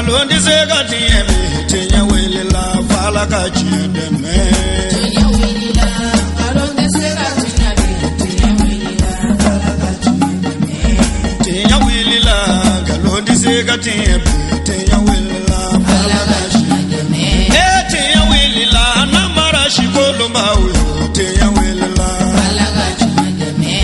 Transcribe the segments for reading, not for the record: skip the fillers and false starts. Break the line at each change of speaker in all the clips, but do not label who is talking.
Nkalon tɛ se ka tiɲɛ bi, tiɲɛ wulila f'Ala ka tiɲɛ dɛmɛ.
Tiɲɛ wulila, nkalon tɛ se ka tiɲɛ bi, tiɲɛ wulila, Ala ka tiɲɛ dɛmɛ.
Tiɲɛ wulila, nkalon tɛ se ka tiɲɛ bi, tiɲɛ wulila
Ala ka tiɲɛ dɛmɛ.
E tiɲɛ wulila, namara si kolonbaw yo, tiɲɛ wulila.
Ala ka tiɲɛ dɛmɛ.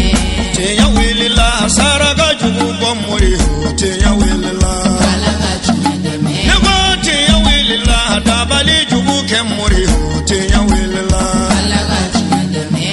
Tiɲɛ wulila, saraka jugu bɔ mori yo, tiɲɛ wulila.
Ala ka tiɲɛ dɛmɛ.
Ne ko tiɲɛ wulila, dabali jugu kɛ mori yo, tiɲɛ wulila.
Ala ka tiɲɛ dɛmɛ.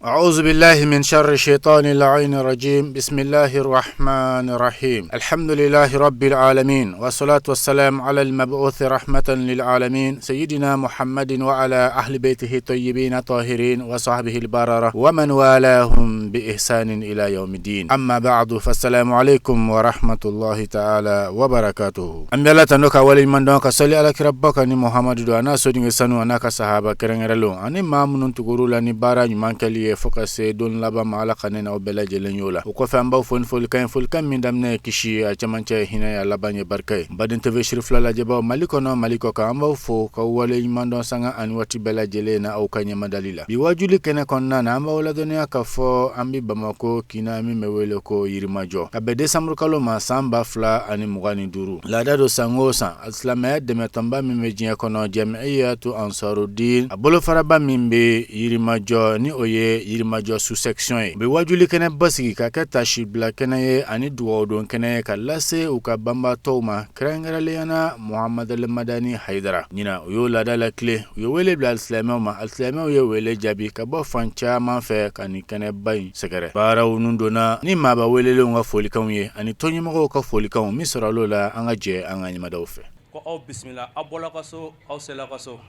أعوذ بالله من شر الشيطان اللعين الرجيم. بسم الله الرحمن الرحيم. الحمد لله رب العالمين، والصلاة والسلام على المبعوث رحمة للعالمين، سيدنا محمد وعلى أهل بيته الطيبين الطاهرين وصحبه البررة ومن والاهم بإحسان إلى يوم الدين. أما بعد، فالسلام عليكم ورحمة الله تعالى وبركاته. An bɛ Ala tanu ka waleɲuman dɔn, ka sali Ala kiraba kan ni Muhamadu don, a n'a sodenke sanu, a n'a ka sahaba kɛrɛnkɛrɛnlenw ani maa minnu tugur'u la ni baara ɲuman kɛli ye fo ka se don laban ma. Ala ka ne n'aw bɛɛ lajɛlen y'o la. O kɔfɛ, an b'aw fo ni folikan ye, folikan min daminɛ ye kisi ye, a cɛmancɛ ye hinɛ ye, a laban ye barika ye. Baden TV siri fila lajɛbaw, Mali kɔnɔ, Mali kɔ kan, an b'aw fo ka wale ɲuman dɔn sanga ani waati bɛɛ lajɛlen na aw ka ɲɛmadali la. Bi wajuli kɛnɛ kɔnɔna na, an b'aw ladɔnniya k'a fɔ an bɛ Bamako kina min bɛ wele ko Yirimajɔ, ka bɛn desanburu kalo ma san 2025. Laada don, san o san, silamɛya dɛmɛtɔnba min bɛ diɲɛ kɔnɔ, Jamiyatu Ansarudin, a bolofaraba min bɛ Yirimajɔ, ni o ye Yirimajɔ sous section ye, u bɛ wajuli kɛnɛ basigi ka kɛ tasibila kɛnɛ ye ani dugawudon kɛnɛ ye ka lase u ka banbatɔw ma, kɛrɛnkɛrɛnnenya na Muhamadu Madani Hayidara. Ɲinan, u y'o laada la tile, u ye wele bila alisilamɛw ma. Alisilamɛw ye wele jaabi ka bɔ fan caman fɛ ka nin kɛnɛba in sɛgɛrɛ. Baaraw nun donna ni maaba welelenw ka folikanw ye ani tɔnɲɛmɔgɔw ka folikanw. Min sɔrɔla o la, an ka jɛ an ka ɲɛmadaw fɛ.
Ko aw bisimila, aw bɔla ka so, aw sela ka so.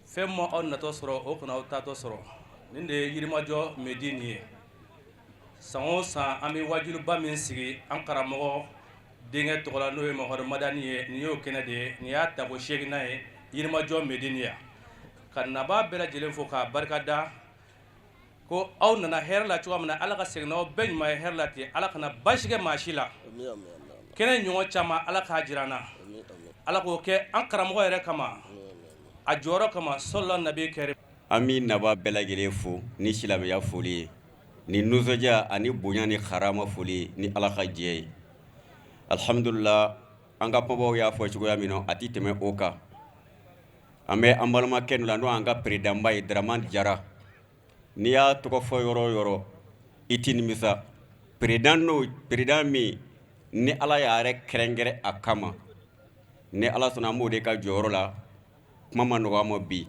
Fɛn ma aw natɔ sɔrɔ, o kana aw taatɔ sɔrɔ. Nin de ye Yirimajɔ Medine ye. San o san, an bɛ wajuliba min sigi an karamɔgɔ denkɛ tɔgɔ la, n'o ye Mamadu Madani ye, nin y'o kɛnɛ de ye. Nin y'a tako 8nan ye Yirimajɔ Medine yan. Ka nabaa bɛɛ lajɛlen fo k'a barikada ko aw nana hɛrɛ la cogoya min na, Ala ka segin n'aw bɛɛ ɲuman ye hɛrɛ la ten. Ala kana basi kɛ maa si la. Kɛnɛ ɲɔgɔn caman, Ala k'a jira an na. Ala k'o kɛ an karamɔgɔ yɛrɛ kama, a jɔyɔrɔ kama, sɔlila nabi kɛrɛ.
An bɛ naba bɛɛ lajɛlen fo ni silamɛya foli ye, ni nisɔndiya ani bonya ni karama foli ni Ala ka jɛ ye. Alihamdulila, an ka kumabaw y'a fɔ cogoya min na, a tɛ tɛmɛ o kan. An bɛ an balimakɛ la, n'o an ka peredanba ye, Dramane Jara. N'i y'a tɔgɔ fɔ yɔrɔ o yɔrɔ, i tɛ nimisa. Président n'o président min ni Ala y'a yɛrɛ kɛrɛnkɛrɛn a kama, ni Ala sɔnna, an b'o de ka jɔyɔrɔ la. Kuma ma nɔgɔ ma bi.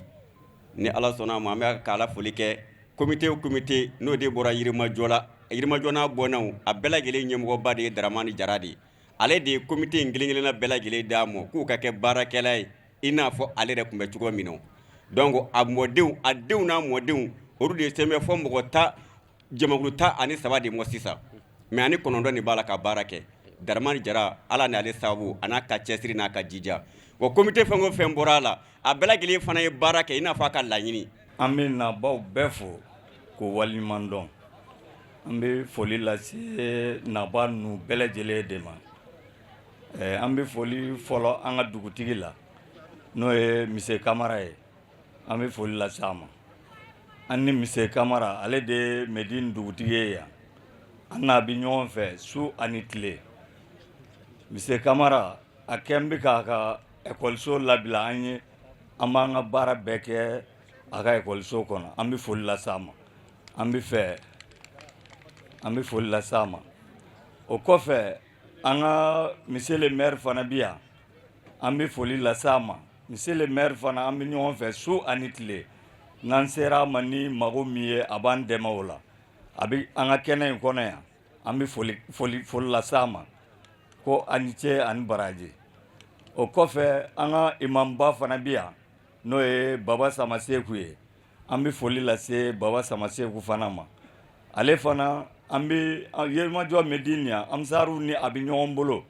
Ni Ala sɔnna a ma, an bɛ ka Ala foli kɛ. Comité o comité n'o de bɔra Yirimajɔ la, Yirimajɔ n'a bɔnnaw, a bɛɛ lajɛlen ɲɛmɔgɔba de ye Dramane Jara de ye. Ale de ye comité in kelen kelenna bɛɛ lajɛlen d'a ma k'u ka kɛ baarakɛla ye, i n'a fɔ ale yɛrɛ tun bɛ cogo min na. Donc a mɔdenw, a denw n'a mɔdenw, olu de sɛbɛn fɔ mɔgɔ ta jamakulu 13 de ma sisan, mais ani 9 de b'a la ka baara kɛ. Dramane Jara, Ala n'ale sababu, a n'a ka cɛsiri n'a ka jija wa. Comité fɛn o fɛn bɔra a la, a bɛɛ lajɛlen fana ye baara kɛ i n'a fɔ a ka laɲini.
An bɛ nabaw bɛɛ fo k'o waleɲuman dɔn. An bɛ foli lase naba ninnu bɛɛ lajɛlen de ma. An bɛ foli fɔlɔ an ka dugutigi la, n'o ye Monsieur Kamara ye. An bɛ foli lase a ma. An ni Monsieur Kamara, ale de ye Medine dugutigi ye yan. An n'a bɛ ɲɔgɔn fɛ su ani tile. Monsieur Kamara, a kɛn bɛ k'a ka ekɔliso labila an ye. An b'an ka baara bɛɛ kɛ a ka ekɔliso kɔnɔ. An bɛ foli lase a ma. An bɛ fɛ an bɛ foli lase a ma. O kɔfɛ, an ka monsieur le maire fana bi yan. An bɛ foli lase a ma. Monsieur le maire fana, an bɛ ɲɔgɔn fɛ su ani tile. N'an sera a ma ni mago min ye, a b'an dɛmɛ o la. A bɛ an ka kɛnɛ in kɔnɔ yan. An bɛ foli foli foli lase a ma ko ani ce ani baraji. O kɔfɛ, an ka imamba fana bi yan, n'o ye Baba Samaseku ye. An bɛ foli lase Baba Samaseku fana ma. Ale fana, an bɛ Yirimajɔ Medine yan, Ansaru ni a bɛ ɲɔgɔn bolo.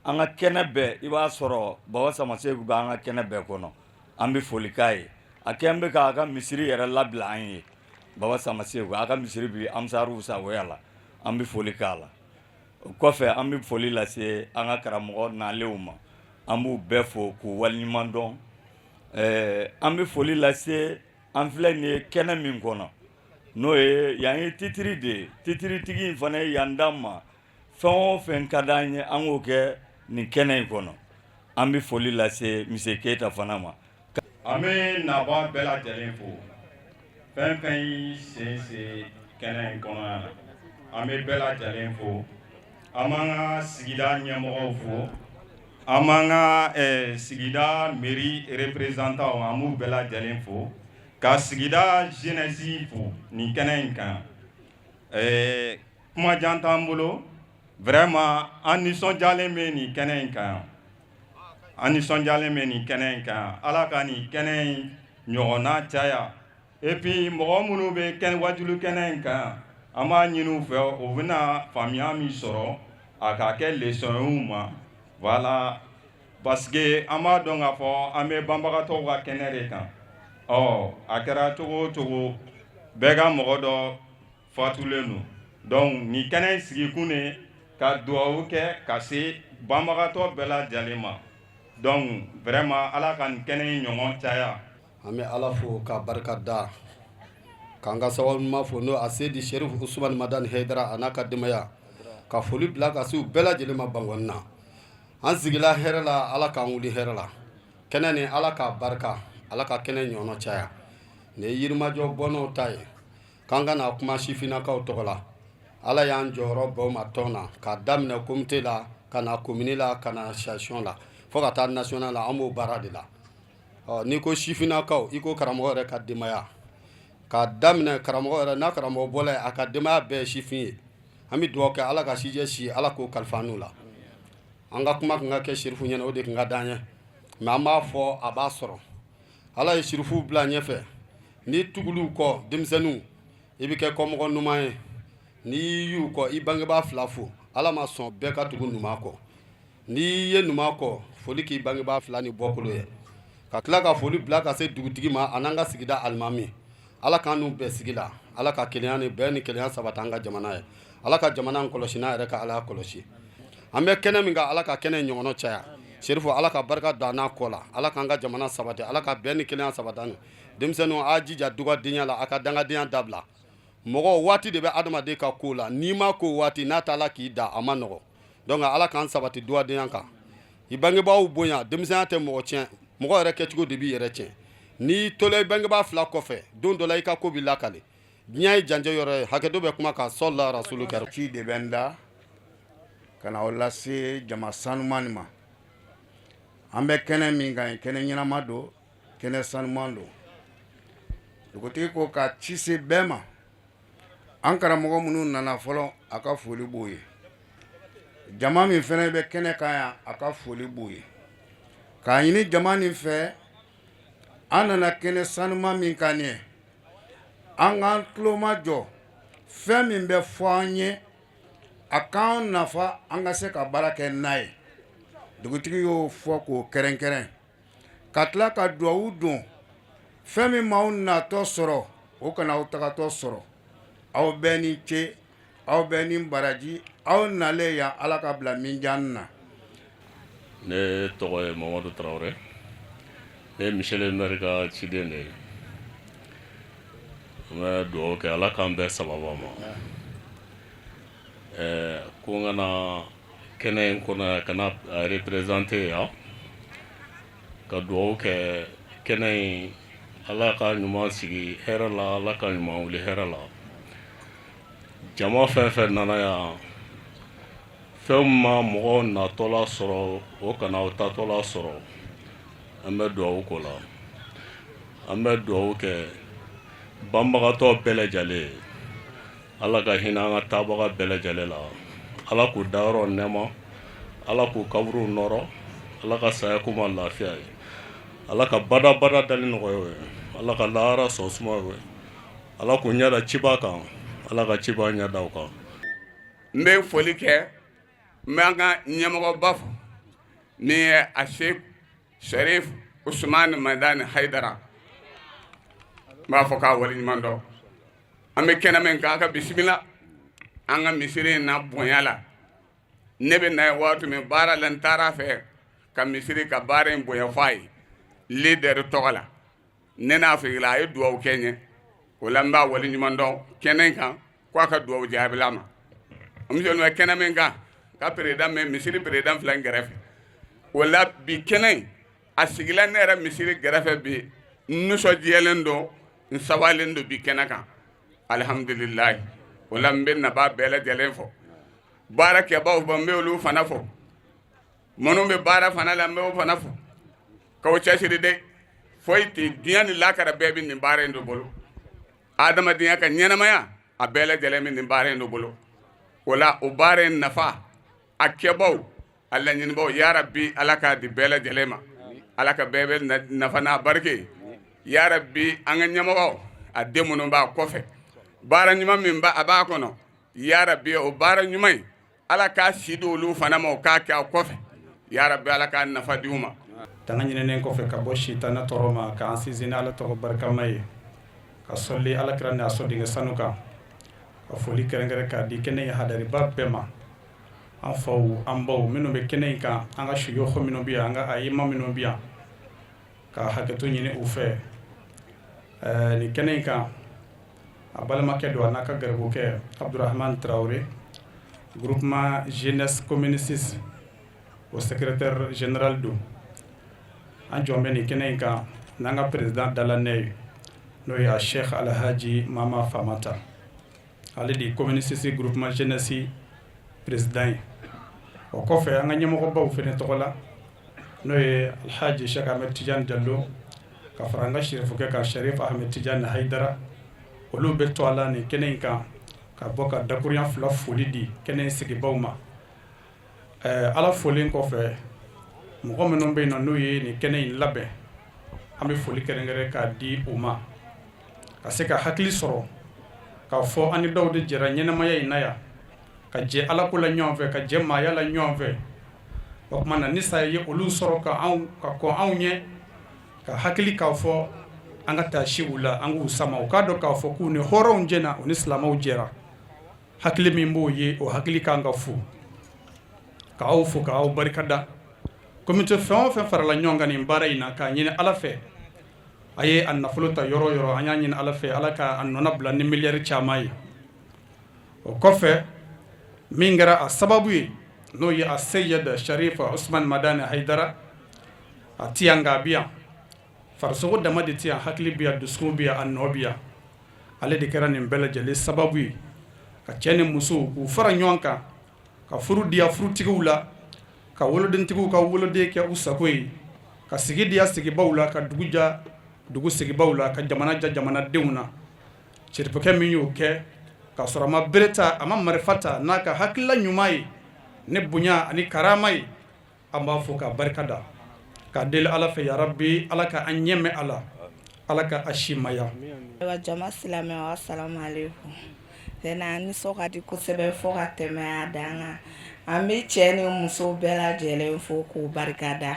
An ka kɛnɛ bɛɛ, i b'a sɔrɔ Baba Samaseku bɛ an ka kɛnɛ bɛɛ kɔnɔ. An bɛ foli k'a ye. A kɛn bɛ k'a ka misiri yɛrɛ labila an ye. Baba Samaseku, a ka misiri bi Ansaru sagoya la. An bɛ foli k'a la. O kɔfɛ, an bɛ foli lase an ka karamɔgɔ nalenw ma. An b'u bɛɛ fo k'u waleɲuman dɔn. An bɛ foli lase, an filɛ nin ye kɛnɛ min kɔnɔ, n'o ye yan ye titiri de ye. Titiritigi in fana ye yan d'an ma. Fɛn o fɛn ka di an ye, an k'o kɛ nin kɛnɛ in kɔnɔ. An bɛ foli lase monsieur Keyita fana ma.
An bɛ nabaa bɛɛ lajɛlen fo. Fɛn fɛn y'i sen se kɛnɛ in kɔnɔ yan, an bɛ bɛɛ lajɛlen fo. An b'an ka sigida ɲɛmɔgɔw fo, an b'an ka sigida mairie représentant, an b'u bɛɛ lajɛlen fo, ka sigida jeunesse fo nin kɛnɛ in kan. Kuma jan t'an bolo. Vraiment, an nisɔndiyalen bɛ nin kɛnɛ in kan, an nisɔndiyalen bɛ nin kɛnɛ in kan. Ala ka nin kɛnɛ in ɲɔgɔnna caya. Et puis mɔgɔ minnu bɛ kɛnɛ wajulu kɛnɛ in kan, an b'a ɲini u fɛ, u bɛna faamuya min sɔrɔ, a ka kɛ leçon ye u ma. Voilà, parce que an b'a dɔn k'a fɔ an bɛ banbagatɔw ka kɛnɛ de kan. Ɔ a kɛra cogo o cogo, bɛɛ ka mɔgɔ dɔ fatulen don. Donc nin kɛnɛ in sigikun de ka dugawu kɛ ka se banbagatɔ bɛɛ lajɛlen ma. Donc vraiment, Ala ka nin kɛnɛ in ɲɔgɔn caya.
An bɛ Ala fo ka barika da, k'an ka sababu ɲuman fo, n'o a Seyidi Sherif Usumani Madani Hayidara, a n'a ka denbaya, ka foli bila ka se u bɛɛ lajɛlen ma. Bankɔni na, an sigila hɛrɛ la, Ala k'an wuli hɛrɛ la. Kɛnɛ ni Ala k'a barika, Ala ka kɛnɛ ɲɔgɔn caya. Nin ye Yirimajɔ bɔnnaw ta ye, k'an ka na kuma sifinnakaw tɔgɔ la. Ala y'an jɔyɔrɔ bɛn ma tɔn na, k'a daminɛ comité la, ka na commune la, ka na association la, fo ka taa national la. An b'o baara de la. Ɔ n'i ko sifinnakaw, i ko karamɔgɔ yɛrɛ ka denbaya, k'a daminɛ karamɔgɔ yɛrɛ n'a karamɔgɔ bɔla yen, a ka denbaya bɛɛ ye sifin ye. An bɛ dugawu kɛ, Ala ka sijɛ si, Ala k'o kalifa n'u la. An ka kuma tun ka kɛ Sirifu ɲɛna, o de tun ka d'an ye, mais an b'a fɔ a b'a sɔrɔ Ala ye Sirifuw bila ɲɛfɛ. N'i tugul'u kɔ, denmisɛnninw, i bɛ kɛ kɔmɔgɔ ɲuman ye. N'i y'u kɔ, i bangebaa fila fo. Ala ma sɔn bɛɛ ka tugu ɲuman kɔ. N'i ye ɲuman kɔ, foli k'i bangebaa fila ni bɔkolo ye, ka tila ka foli bila ka se dugutigi ma, a n'an ka sigida alimami. Ala k'an n'u bɛɛ sigi la. Ala ka kelenya ni bɛn ni kelenya sabati an ka jamana ye. Ala ka jamana kɔlɔsi, n'a yɛrɛ ka Ala kɔlɔsi. An bɛ kɛnɛ min kan, Ala ka kɛnɛ ɲɔgɔn caya. Serifu, Ala ka barika don a n'a kɔ la. Ala k'an ka jamana sabati, Ala ka bɛn ni kelenya sabati. Denmisɛnninw, a jija dugadenya la, a ka dangadenya dabila. Mɔgɔ waati de bɛ adamaden ka ko la, n'i ma ko waati n'a taara k'i da, a ma nɔgɔ. Donc Ala k'an sabati dugadenya kan. I bangebaaw bonya. Denmisɛnya tɛ mɔgɔ tiɲɛ, mɔgɔ yɛrɛ kɛcogo de b'i yɛrɛ tiɲɛ. N'i tola i bangebaa fila kɔfɛ, don dɔ la i ka ko b'i lakale. Diɲɛ ye janjɛ yɔrɔ ye. Hakɛto bɛ kuma kan. Sɔla rasulu kɛra.
Ci de bɛ n da ka na o lase jama sanuman nin ma. An bɛ kɛnɛ min kan ye, kɛnɛ ɲɛnama don, kɛnɛ sanuman don. Dugutigi ko ka ci se bɛɛ ma. An karamɔgɔ minnu nana fɔlɔ, a ka foli b'o ye. Jama min fana bɛ kɛnɛ kan yan, a ka foli b'o ye. K'a ɲini jama nin fɛ, an nana kɛnɛ sanuman min kan nin ye, an k'an tuloma jɔ fɛn min bɛ fɔ an ye, a k'an nafa, an ka se ka baara kɛ n'a ye. Dugutigi y'o fɔ k'o kɛrɛnkɛrɛn, ka tila ka duwawu don. Fɛn min m'aw natɔ sɔrɔ, o kana aw tagatɔ sɔrɔ. Aw bɛɛ ni ce, aw bɛɛ ni baraji. Aw nalen yan, Ala ka bila minjan na.
Ne tɔgɔ ye Mamadu Tarawele. Ne ye monsieur le maire ka ciden de ye. An bɛ dugawu kɛ, Ala k'an bɛɛ sababa ma. Ko n ka na kɛnɛ in kɔnɔ yan, ka na a représenter yan, ka dugawu kɛ kɛnɛ in, Ala ka ɲuman sigi hɛrɛ la, Ala ka ɲuman wuli hɛrɛ la. Jama fɛn fɛn nana yan, fɛn ma mɔgɔ natɔla sɔrɔ, o kana o tatɔla sɔrɔ. An bɛ dugawu ko la, an bɛ dugawu kɛ banbagatɔ bɛɛ lajɛlen. Ala ka hinɛ an ka taabaga bɛɛ lajɛlen la. Ala k'u dayɔrɔ nɛɛma, Ala k'u kaburuw nɔrɔ, Ala ka saya k'u ma lafiya ye, Ala ka badabada dali nɔgɔya ye, Ala ka lahara sɔn suma ye, Ala k'u ɲɛ da ciba kan, Ala ka ciba ɲɛ da u kan.
N bɛ foli kɛ, n bɛ an ka ɲɛmɔgɔba fo min ye a Sɛki Sɛrif Usumani Madani Hayidara. N b'a fɔ k'a waleɲuman dɔn. An bɛ kɛnɛ min kan, a ka bisimila an ka misiri in na bonya la. Ne bɛ na ye waati min baara la, n taara a fɛ ka misiri ka baara in bonya fɔ a ye leader tɔgɔ la. Ne n'a figila, a ye dugawu kɛ n ye. O la n b'a wale ɲuman dɔn kɛnɛ kan ko a ka dugawu jaabila ma. N bɛ kɛnɛ min kan ka président bɛ misiri président filɛ n kɛrɛfɛ. O la bi kɛnɛ in a sigila ne yɛrɛ misiri kɛrɛfɛ bi, n nisɔndiyalen don, n sawalen don bi kɛnɛ kan, alihamudulilayi. O la n bɛ nabaa bɛɛ lajɛlen fɔ, baarakɛbaw fɔ, n bɛ olu fana fɔ, minnu bɛ baara fana la, n bɛ o fana fɔ k'aw cɛsiri dɛ. Foyi tɛ diɲɛ ni lakara, bɛɛ bɛ nin baara in de bolo. Adamadenya ka ɲɛnamaya a bɛɛ lajɛlen bɛ nin baara in de bolo. O la o baara in nafa, a kɛbaw, a laɲinibaw, yarabi Ala k'a di bɛɛ lajɛlen ma, Ala ka bɛɛ bɛ nafa n'a barike yarabi. An ka ɲɛmɔgɔ, a den minnu b'a kɔfɛ, baara ɲuman min a b'a kɔnɔ, yarabi o baara ɲuman in, Ala k'a si di olu fana ma, o k'a kɛ a kɔfɛ, yarabi Ala k'a nafa di u ma.
Tanga ɲininen kɔfɛ ka bɔ sitana tɔɔrɔ ma, k'an sinsin Ala tɔgɔ barikama ye, ka sɔli Ala kira ni a sɔdenkɛ sanu kan, ka foli kɛrɛnkɛrɛn k'a di kɛnɛ in hadariba bɛɛ ma, an faw, an baw minnu bɛ kɛnɛ in kan, an ka suyɔkɔ minnu bɛ yan, an ka ayima minnu bɛ yan, ka hakɛto ɲini u fɛ. Nin kɛnɛ in kan, a balimakɛ don, a n'a ka garibukɛ Abdurahman Traoré, groupement jeunesse commune 6 o secrétaire général don. An jɔn bɛ nin kɛnɛ in kan n'an ka président dalanɛ ye, n'o ye a Cheikh Alhaji Mama Famata, ale de ye commune 6 groupement jeunesse président ye. O kɔfɛ, an ka ɲɛmɔgɔbaw fana tɔgɔ la, n'o ye Alhaji Cheikh Ahmed Tidiane Diallo, ka fara an ka sirifukɛ kan Sharif Ahmed Tidiane Haidara, olu bɛ to a la nin kɛnɛ in kan ka bɔ ka dakurunya fila foli di kɛnɛ in sigibaw ma. Ala folen kɔfɛ, mɔgɔ minnu bɛ yen nɔ n'u ye nin kɛnɛ in labɛn, an bɛ foli kɛrɛnkɛrɛn k'a di u ma, ka se ka hakili sɔrɔ k'a fɔ an ni dɔw de jɛra ɲɛnamaya in na yan, ka jɛ Ala ko la ɲɔgɔn fɛ, ka jɛ maaya la ɲɔgɔn fɛ. O tuma na, ni saya ye olu sɔrɔ ka anw ka kɔn anw ɲɛ, ka hakili k'a fɔ an ka taa si u la, an k'u sama, u k'a dɔn k'a fɔ k'u ni hɔrɔnw jɛna, u ni silamɛw jɛra. Hakili min b'o ye, o hakili kan ka fo, k'aw fo, k'aw barikada. Comité fɛn o fɛn farala ɲɔgɔn kan nin baara in na, k'a ɲini Ala fɛ, a ye a nafolo ta yɔrɔ o yɔrɔ, an y'a ɲini Ala fɛ, Ala ka a nɔna bila ni miliyari caman ye. O kɔfɛ, min kɛra a sababu ye, n'o ye a Seyid Sharif Usman Madani Haidara, a ti yan nka a bi yan. Farisogo dama de ti yan, hakili bi yan, dusukun bi yan, a nɔ bi yan. Ale de kɛra nin bɛɛ lajɛlen sababu ye ka cɛ ni muso k'u fara ɲɔgɔn kan, ka furu diya furutigiw la, ka wolodentigiw ka woloden kɛ u sago ye, ka sigi diya sigibaw la, ka dugu ja dugu sigibaw la, ka jamana ja jamanadenw na. Sirifukɛ min y'o kɛ k'a sɔrɔ a ma bere ta, a ma marifa ta, n'a ka hakilila ɲuman ye ni bonya ani karama ye, an b'a fɔ k'a barika da, k'a deli Ala fɛ, yarabi Ala ka an ɲɛ mɛn a la, Ala ka a si maya.
Ayiwa jama silamɛw, asalamu aleykum. An nisɔn ka di kosɛbɛ fo ka tɛmɛ a dan kan. An bɛ cɛ ni muso bɛɛ lajɛlen fo k'u barika da.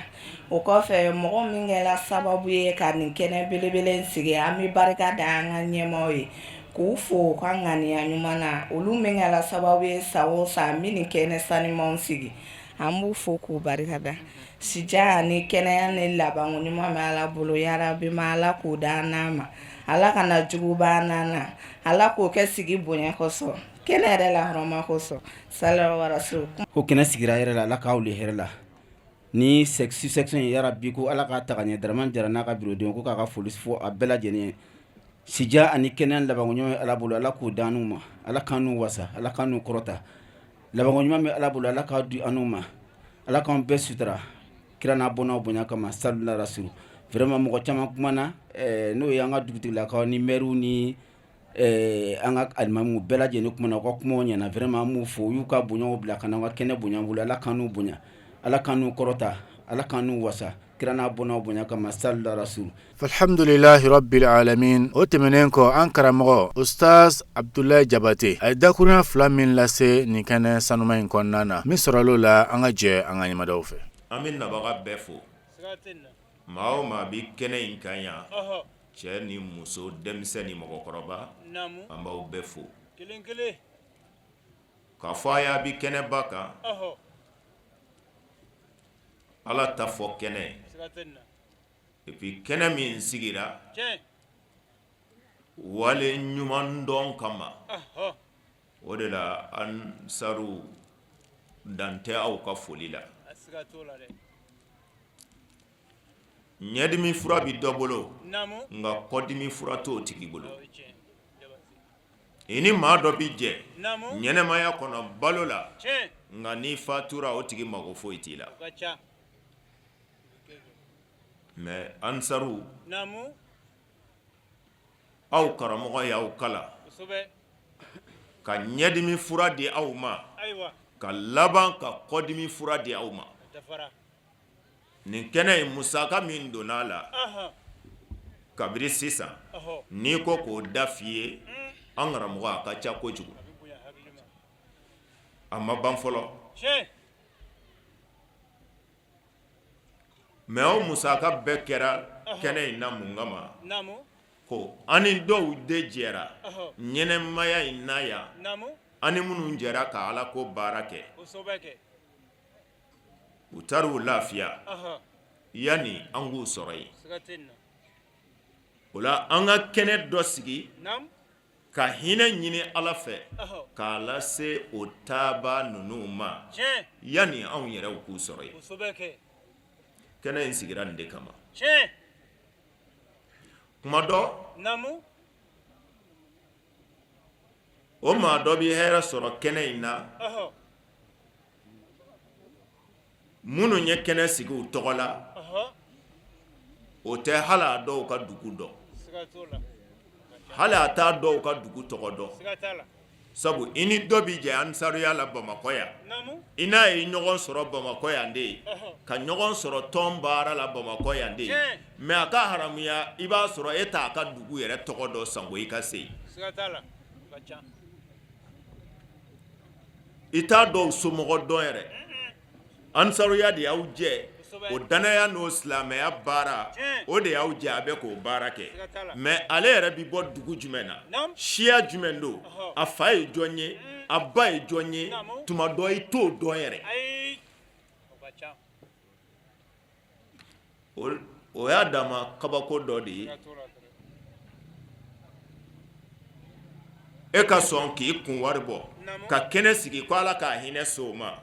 O kɔfɛ, mɔgɔ min kɛra sababu ye ka nin kɛnɛ belebele sigi, an bɛ barika da an ka ɲɛmaaw ye, k'u fo u ka ŋaniya ɲuman na. Olu min kɛra sababu ye san o san an bɛ nin kɛnɛ sanimanw sigi, an b'u fo k'u barika da. Sijan ani kɛnɛya ni labanko ɲuman bɛ Ala bolo, yarabi ma Ala k'o d'an n'a ma, Ala kana jugu b'an na, Ala k'o kɛ sigi bonya kosɔn, kɛnɛ yɛrɛ la hɔrɔma kosɔn, salawasu.
Ko kɛnɛ sigira hɛrɛ la, Ala k'aw le hɛrɛ la ni section ye, yarabi ko Ala k'a ta ka ɲɛ. Dramane Jara n'a ka bureau ko k'a ka foli fɔ a bɛɛ lajɛlen ye. Sijan ani kɛnɛya labanko ɲuman bɛ Ala bolo, Ala k'o d'an ma, Ala k'an n'u wasa, Ala k'an n'u kɔrɔta. Labanko ɲuman bɛ Ala bolo, Ala k'a di an ma, Ala k'an bɛɛ sutura kira n'a bɔnnaw bonya kama, salula rasul. Vraiment mɔgɔ caman kumana, n'o ye an ka dugutigilakaw ni maires ni an ka alimamuw bɛɛ lajɛlen kumana, u ka kumaw ɲɛna. Vraiment an b'u fo, u y'u ka bonyaw bila ka na an ka kɛnɛ bonya bolo. Ala k'an n'u bonya, Ala k'an n'u kɔrɔta, Ala k'an n'u wasa kira n'a bɔnnaw bonya kama, salula rasul.
Alhamdulilahi rabbil alamin. O tɛmɛnen kɔ, an karamɔgɔ Ustaz Abdulayi Jabate, a ye dakurunya fila min lase nin kɛnɛ sanuma in kɔnɔna na, min sɔrɔla o la, an ka jɛ an ka ɲɛmadaw fɛ.
An bɛ nabaga bɛɛ fo, maa o maa bɛ kɛnɛ in kan yan, cɛ ni muso, denmisɛn ni mɔgɔkɔrɔba, an b'aw bɛɛ fo k'a fɔ a y'a bi kɛnɛba kan. Ala ta fɔ kɛnɛ et puis kɛnɛ min sigira wale ɲuman dɔn kama o de la ansaru dan tɛ aw ka foli la ɲɛdimi fura bɛ dɔ bolo nka kɔdimi fura t'o tigi bolo i ni maa dɔ bɛ jɛ ɲɛnɛmaya kɔnɔ balo la nka n'i fatura o tigi mago foyi t'i la mais ansaru aw karamɔgɔ y'aw kalan ka ɲɛdimi fura di aw ma ka laban ka kɔdimi fura di aw ma nin kɛnɛ in musaka min donna a la kabiri sisan n'i ko k'o da f'i ye an karamɔgɔ a ka ca kojugu a ma ban fɔlɔ mais o musaka bɛɛ kɛra kɛnɛ in na mun kama ko an ni dɔw de jɛra ɲɛnɛmaya in na yan an ni minnu jɛra ka Ala ko baara kɛ u taara u lafiya yanni an k'u sɔrɔ yen o la an ka kɛnɛ dɔ sigi ka hinɛ ɲini Ala fɛ k'a lase o taaba ninnu ma yanni anw yɛrɛw k'u sɔrɔ yen kɛnɛ in sigira nin de kama kuma dɔ o maa dɔ bɛ hɛrɛ sɔrɔ kɛnɛ in na minnu ye kɛnɛ sigi u tɔgɔ la o tɛ hali a dɔw ka dugu dɔn hali a t'a dɔw ka dugu tɔgɔ dɔn sabu i ni dɔ bɛ jɛ ansaruya la Bamakɔ yan i n'a ye ɲɔgɔn sɔrɔ Bamakɔ yan de ye ka ɲɔgɔn sɔrɔ tɔn baara la Bamakɔ yan de ye mais a ka haramuya i b'a sɔrɔ e t'a ka dugu yɛrɛ tɔgɔ dɔn sango i ka se yen i t'a dɔw somɔgɔ dɔn yɛrɛ ansaruya de y'aw jɛ o dannaya n'o silamɛya baara o de y'aw jɛ a bɛ k'o baara kɛ mais ale yɛrɛ bɛ bɔ dugu jumɛn na siya jumɛn don a fa ye jɔn ye a ba ye jɔn ye tuma dɔ i t'o dɔn yɛrɛ o y'a dama kabako dɔ de ye e ka sɔn k'i kun wari bɔ ka kɛnɛ sigi ko Ala k'a hinɛ se o ma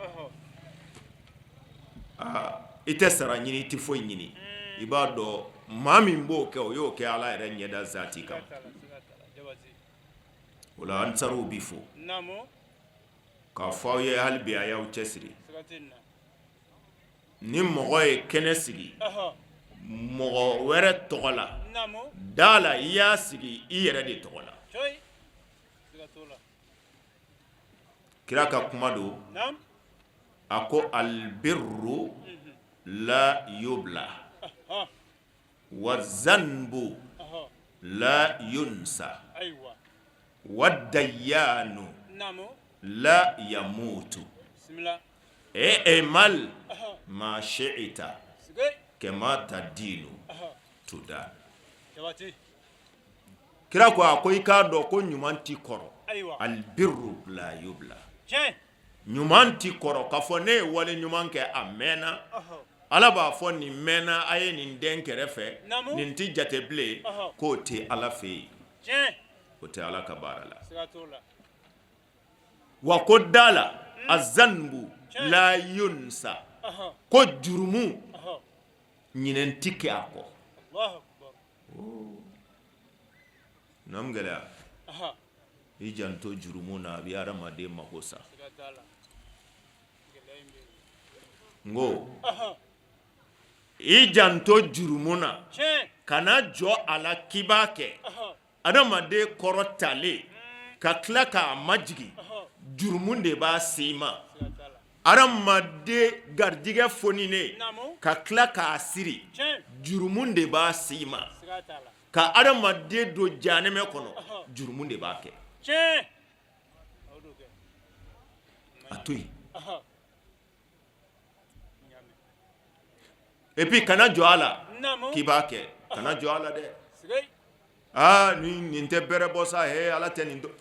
aa i tɛ sara ɲini i tɛ foyi ɲini i b'a dɔn maa min b'o kɛ o y'o kɛ Ala yɛrɛ ɲɛda zati kama o la ansaruw bi fo k'a fɔ aw ye hali bi a y'aw cɛsiri Ni mɔgɔ ye kɛnɛ sigi mɔgɔ wɛrɛ tɔgɔ la da la i y'a sigi i yɛrɛ de tɔgɔ la kira ka kuma don a ko albirru la yubla wa zanbu la yunsa wa dayanu la yamutu i'mal ma shi'ta kama tadinu tudan kira ko a ko i k'a dɔn ko ɲuman tɛ kɔrɔ albirru la yubla ɲuman tɛ kɔrɔ k'a fɔ ne ye wale ɲuman kɛ a mɛnna ala b'a fɔ nin mɛnna a ye nin dɛn kɛrɛfɛ nin tɛ jate bilen k'o tɛ ala fɛ yen o tɛ ala ka baara la wa ko da la azanbu la yunsa ko jurumu ɲinɛ tɛ kɛ a kɔ Naamu gɛlɛya i janto jurumu na a bɛ hadamaden mako sa n ko i janto jurumu na kana jɔ a la k'i b'a kɛ adamaden kɔrɔtalen ka tila k'a majigin jurumu de b'a se i ma adamaden garijɛgɛ foninen ka tila k'a siri jurumu de b'a se i ma ka adamaden don janɛmɛ kɔnɔ jurumu de b'a kɛ a to yen et puis kana jɔ a la k'i b'a kɛ kana jɔ a la dɛ aa nin tɛ bɛrɛ bɔ sa he ala tɛ nin dɔn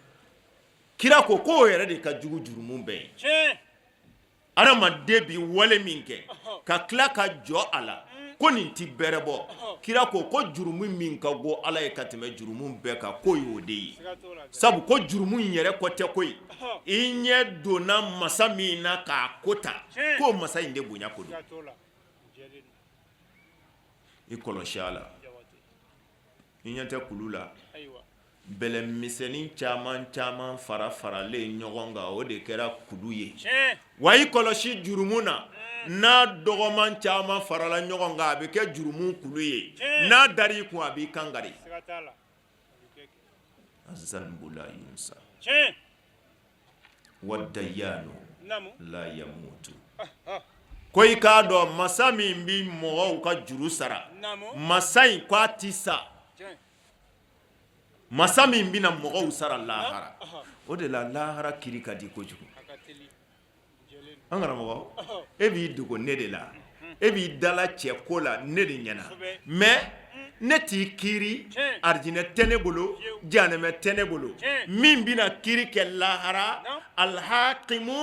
kira ko k'o yɛrɛ de ka jugu jurumu bɛɛ ye. Adamaden bi wale min kɛ ka tila ka jɔ a la ko nin tɛ bɛrɛ bɔ, kira ko ko jurumu min ka go Ala ye ka tɛmɛ jurumu bɛɛ kan k'o y'o de ye, sabu ko jurumu in yɛrɛ ko tɛ koyi, i ɲɛ donna masa min na k'a ko ta k'o masa in de bonya ko don, i kɔlɔsi a la, i ɲɛ tɛ kulu la, bɛlɛ misɛnnin caman caman fara faralen ɲɔgɔn kan o de kɛra kulu ye, wa i kɔlɔsi jurumu na n'a dɔgɔman caman farala ɲɔgɔn kan a bɛ kɛ jurumu kulu ye, n'a dar'i kun a b'i kan kari. Azanbu la yunsa wa dayanu la yamutu ko i k'a dɔn masa min bɛ mɔgɔw ka juru sara masa in ko a tɛ sa masa min bɛna mɔgɔw sara lahara o de la lahara kiri ka di kojugu an karamɔgɔ e b'i dogo ne de la e b'i dala cɛ ko la ne de ɲɛna mais ne t'i kiri arijinɛ tɛ ne bolo janɛmɛ tɛ ne bolo min bɛna kiri kɛ lahara alhakimu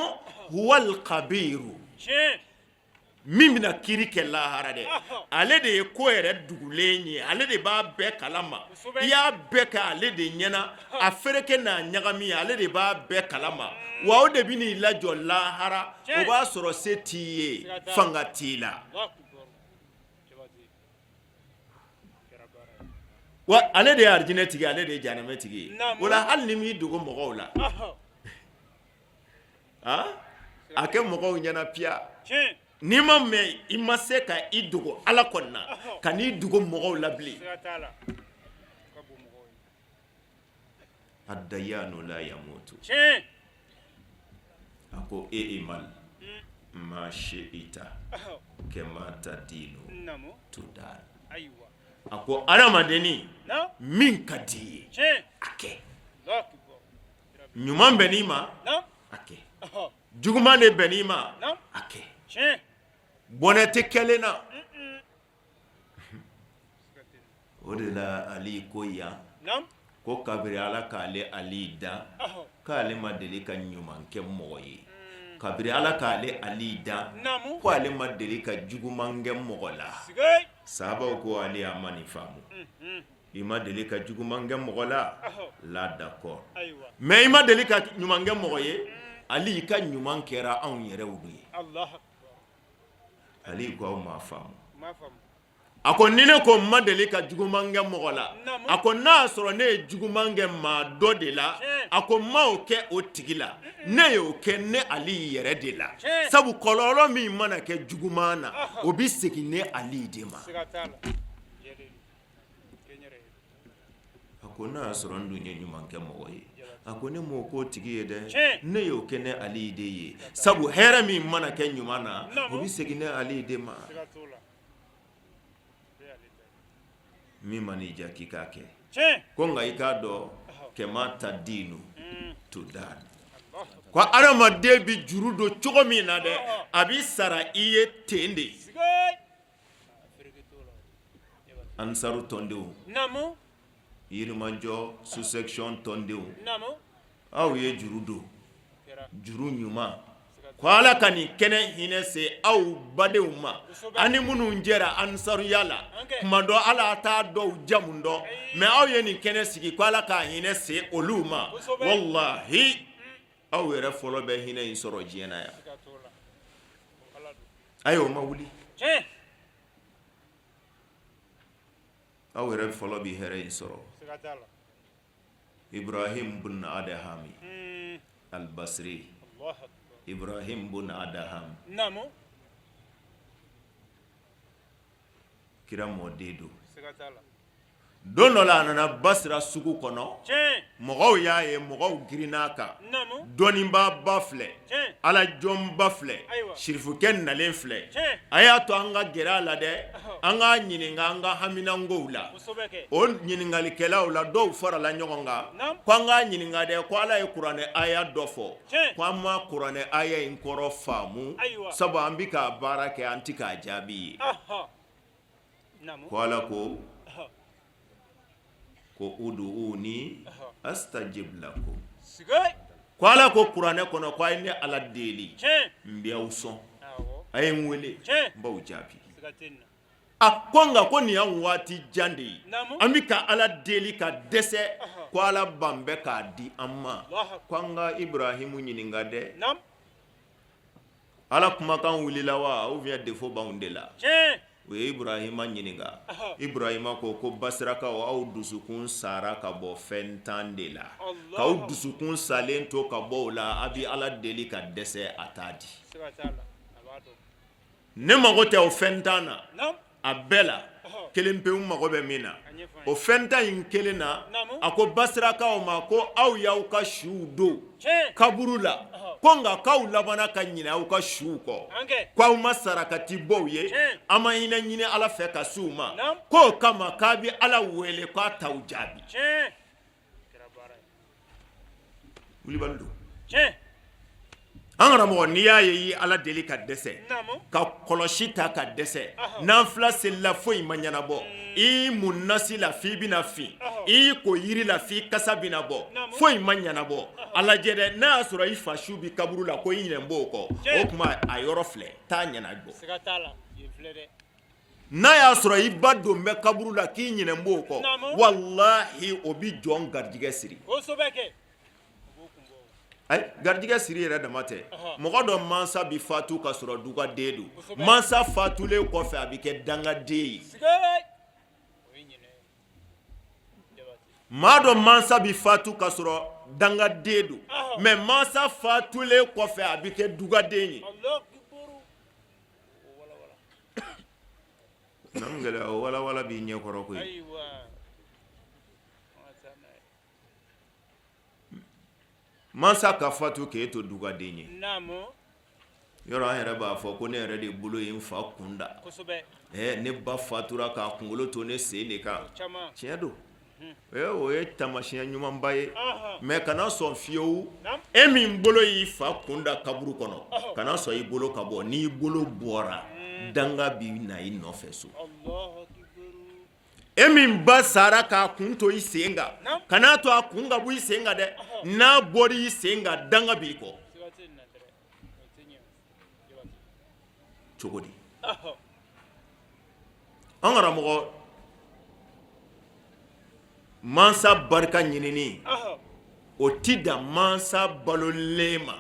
huwal kabiru min bɛna kiri kɛ lahara dɛ ale de ye ko yɛrɛ dugulen ye ale de b'a bɛɛ kalama i y'a bɛɛ kɛ ale de ɲɛna a fereke n'a ɲagami ale de b'a bɛɛ kalama wa o de bɛn'i lajɔ lahara o b'a sɔrɔ se t'i ye fanga t'i la wa ale de ye arijinɛ tigi ale de ye janɛmɛ tigi ye o la hali ni m'i dogo mɔgɔw la a kɛ mɔgɔw ɲɛna piya n'i ma mɛn i ma se ka i dogo Ala kɔni na kan'i dogo mɔgɔw la bilen adayanu la yamutu a ko e imal ma shi'ita kama tadinu tudan a ko adamadennin min ka di i ye a kɛ ɲuman bɛnn'i ma a kɛ juguman de bɛnn'i ma a kɛ bɔnɛ tɛ kɛlen na o de la Ali ko yan ko kabiri Ala k'ale Ali dan k'ale ma deli ka ɲuman kɛ mɔgɔ ye kabiri Ala k'ale Ali dan ko ale ma deli ka juguman kɛ mɔgɔ la sahabaw ko Ali an ma nin faamu I ma deli ka juguman kɛ mɔgɔ la la d'accord mais i ma deli ka ɲuman kɛ mɔgɔ ye Ali i ka ɲuman kɛra anw yɛrɛw de ye Ali ko aw m'a faamu a ko ni ne ko n ma deli ka juguman kɛ mɔgɔ la a ko n'a y'a sɔrɔ ne ye juguman kɛ maa dɔ de la a ko n ma o kɛ o tigi la ne y'o kɛ ne Ali yɛrɛ de la sabu kɔlɔlɔ min mana kɛ juguman na o bɛ segin ne Ali de ma A ko n'a y'a sɔrɔ n dun ye ɲuman kɛ mɔgɔ ye a ko ne m'o k'o tigi ye dɛ ne y'o kɛ ne Ali de ye sabu hɛrɛ min mana kɛ ɲuman na o bɛ segin ne Ali de ma min man'i diya k'i k'a kɛ ko nka i k'a dɔn kama tadinu tudan ko adamaden bɛ juru don cogo min na dɛ a bɛ sara i ye ten de Ansaru tɔndenw Yirimajɔ sous section tɔndenw aw ye juru don juru ɲuman ko Ala ka nin kɛnɛ hinɛ se aw badenw ma ani minnu jɛra ansaruya la tuma dɔ ala t'a dɔw jamu dɔn mais aw ye nin kɛnɛ sigi ko Ala ka hinɛ se olu ma walahi aw yɛrɛ fɔlɔ bɛ hinɛ in sɔrɔ diɲɛ na yan ayi o ma wuli aw yɛrɛ fɔlɔ bɛ hɛrɛ in sɔrɔ Ibrahim bun Adahami al-Basri Ibrahim bun Adaham kira mɔden don don dɔ la a nana Basira sugu kɔnɔ mɔgɔw y'a ye mɔgɔw girinna a kan dɔnnibaaba filɛ ala jɔnba filɛ sirifukɛ nalen filɛ a y'a to an ka gɛrɛ a la dɛ an k'a ɲininka an ka haminankow la o ɲininkalikɛlaw la dɔw farala ɲɔgɔn kan ko an k'a ɲininka dɛ ko ala ye kuranɛ aya dɔ fɔ ko an ma kuranɛ aya in kɔrɔ faamu sabu an bɛ k'a baara kɛ an tɛ k'a jaabi ye ko ala ko ko uduuni astajib lakum Ko Ala ko kuranɛ kɔnɔ ko a ye ne Ala deli n bɛ aw sɔn a ye n wele n b'aw jaabi a ko nka ko nin y'an waati jan de ye an bɛ ka Ala deli ka dɛsɛ ko Ala ban bɛ k'a di an ma ko an ka Ibrahimu ɲininka dɛ Ala kumakan wulila wa ou bien défaut b'anw de la u ye Ibrahima ɲininka Ibrahima ko ko basirakaw aw dusukun sara ka bɔ fɛn tan de la k'aw dusukun salen to ka bɔ o la a bɛ Ala deli ka dɛsɛ a t'a di ne mago tɛ o fɛn tan na a bɛɛ la kelen pe n mago bɛ min na o fɛn tan in kelen na a ko basirakaw ma ko aw y'aw ka suw don kaburu la ko nka k'aw labanna ka ɲinɛ aw ka suw kɔ ko aw ma sarakati bɔ u ye aw ma hinɛ ɲini Ala fɛ ka s'u ma k'o kama k'a bɛ Ala wele k'a t'aw jaabi wulibali don an karamɔgɔ n'i y'a ye i ye Ala deli ka dɛsɛ ka kɔlɔsi ta ka dɛsɛ nafila selila foyi ma ɲɛnabɔ i mun nasi la f'i bɛna fin i ko yiri la f'i kasa bɛna bɔ foyi ma ɲɛnabɔ a lajɛ dɛ n'a y'a sɔrɔ i fa su bɛ kaburu la ko i ɲinɛ b'o kɔ o tuma a yɔrɔ filɛ taa ɲɛnabɔ n'a y'a sɔrɔ i ba don bɛ kaburu la k'i ɲinɛ b'o kɔ walahi o bɛ jɔn garijɛgɛ siri ayi garijɛgɛ siri yɛrɛ dama tɛ mɔgɔ dɔ mansa bɛ fatu ka sɔrɔ dugaden don mansa fatulen kɔfɛ a bɛ kɛ dangaden ye maa dɔ mansa bɛ fatu ka sɔrɔ dangaden don mais mansa fatulen kɔfɛ a bɛ kɛ dugaden ye gɛlɛya o walawala b'i ɲɛ kɔrɔ koyi mansa ka fatu k'e to dugaden ye yɔrɔ an yɛrɛ b'a fɔ ko ne yɛrɛ de bolo ye n fa kun da ne ba fatura k'a kunkolo to ne sen de kan tiɲɛ don o ye taamasiyɛn ɲumanba ye mais kana sɔn fiyewu e min bolo y'i fa kun da kaburu kɔnɔ kana sɔn i bolo ka bɔ n'i bolo bɔra danga bɛ na i nɔfɛ so e min ba sara k'a kun to i sen kan kan'a to a kun ka bɔ i sen kan dɛ n'a bɔra i sen kan danga b'i kɔ cogo di an karamɔgɔ mansa barika ɲinini o ti dan mansa balolen ma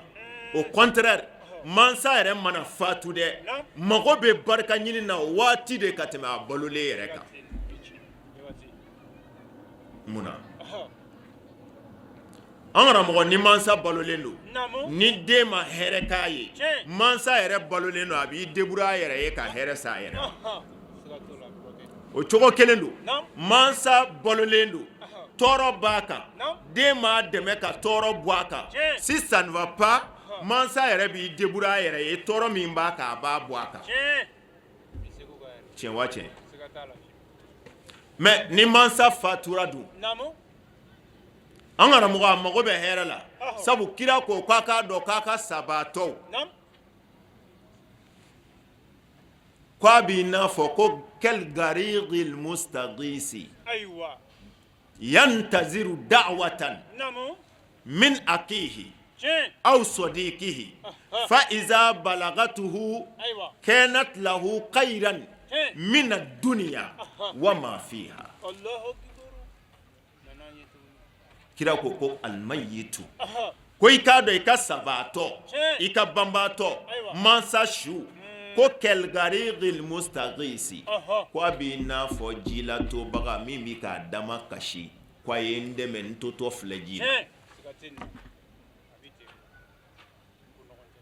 au contraire mansa yɛrɛ mana fatu dɛ mago bɛ barika ɲini na waati de ka tɛmɛ a balolen yɛrɛ kan mun na an karamɔgɔ ni mansa balolen don ni den ma hɛrɛ k'a ye mansa yɛrɛ balolen don a b'i débrouiller a yɛrɛ ye ka hɛrɛ s'a yɛrɛ ma o cogo kelen don mansa balolen don tɔɔrɔ b'a kan den m'a dɛmɛ ka tɔɔrɔ bɔ a kan si ça ne va pas mansa yɛrɛ b'i débrouiller a yɛrɛ ye tɔɔrɔ min b'a kan a b'a bɔ a kan tiɲɛ wa tiɲɛ mais ni mansa fatura dun an karamɔgɔ a mago bɛ hɛrɛ la sabu kira ko k'a k'a dɔn k'a ka sabaatɔw k'a b'i n'a fɔ ko kal garikil mustagisi yantaziru da'watan min akihi aw sadikihi fa iza balagatuhu kanat lahu khayran mina dunya wa ma fiha Kira ko ko almayitu ko i k'a dɔn i ka sabaatɔ i ka banbaatɔ mansa su ko kal garikil mustagisi ko a b'i n'a fɔ jilatobaga min bɛ k'a dama kasi ko a ye n dɛmɛ n totɔ filɛ ji la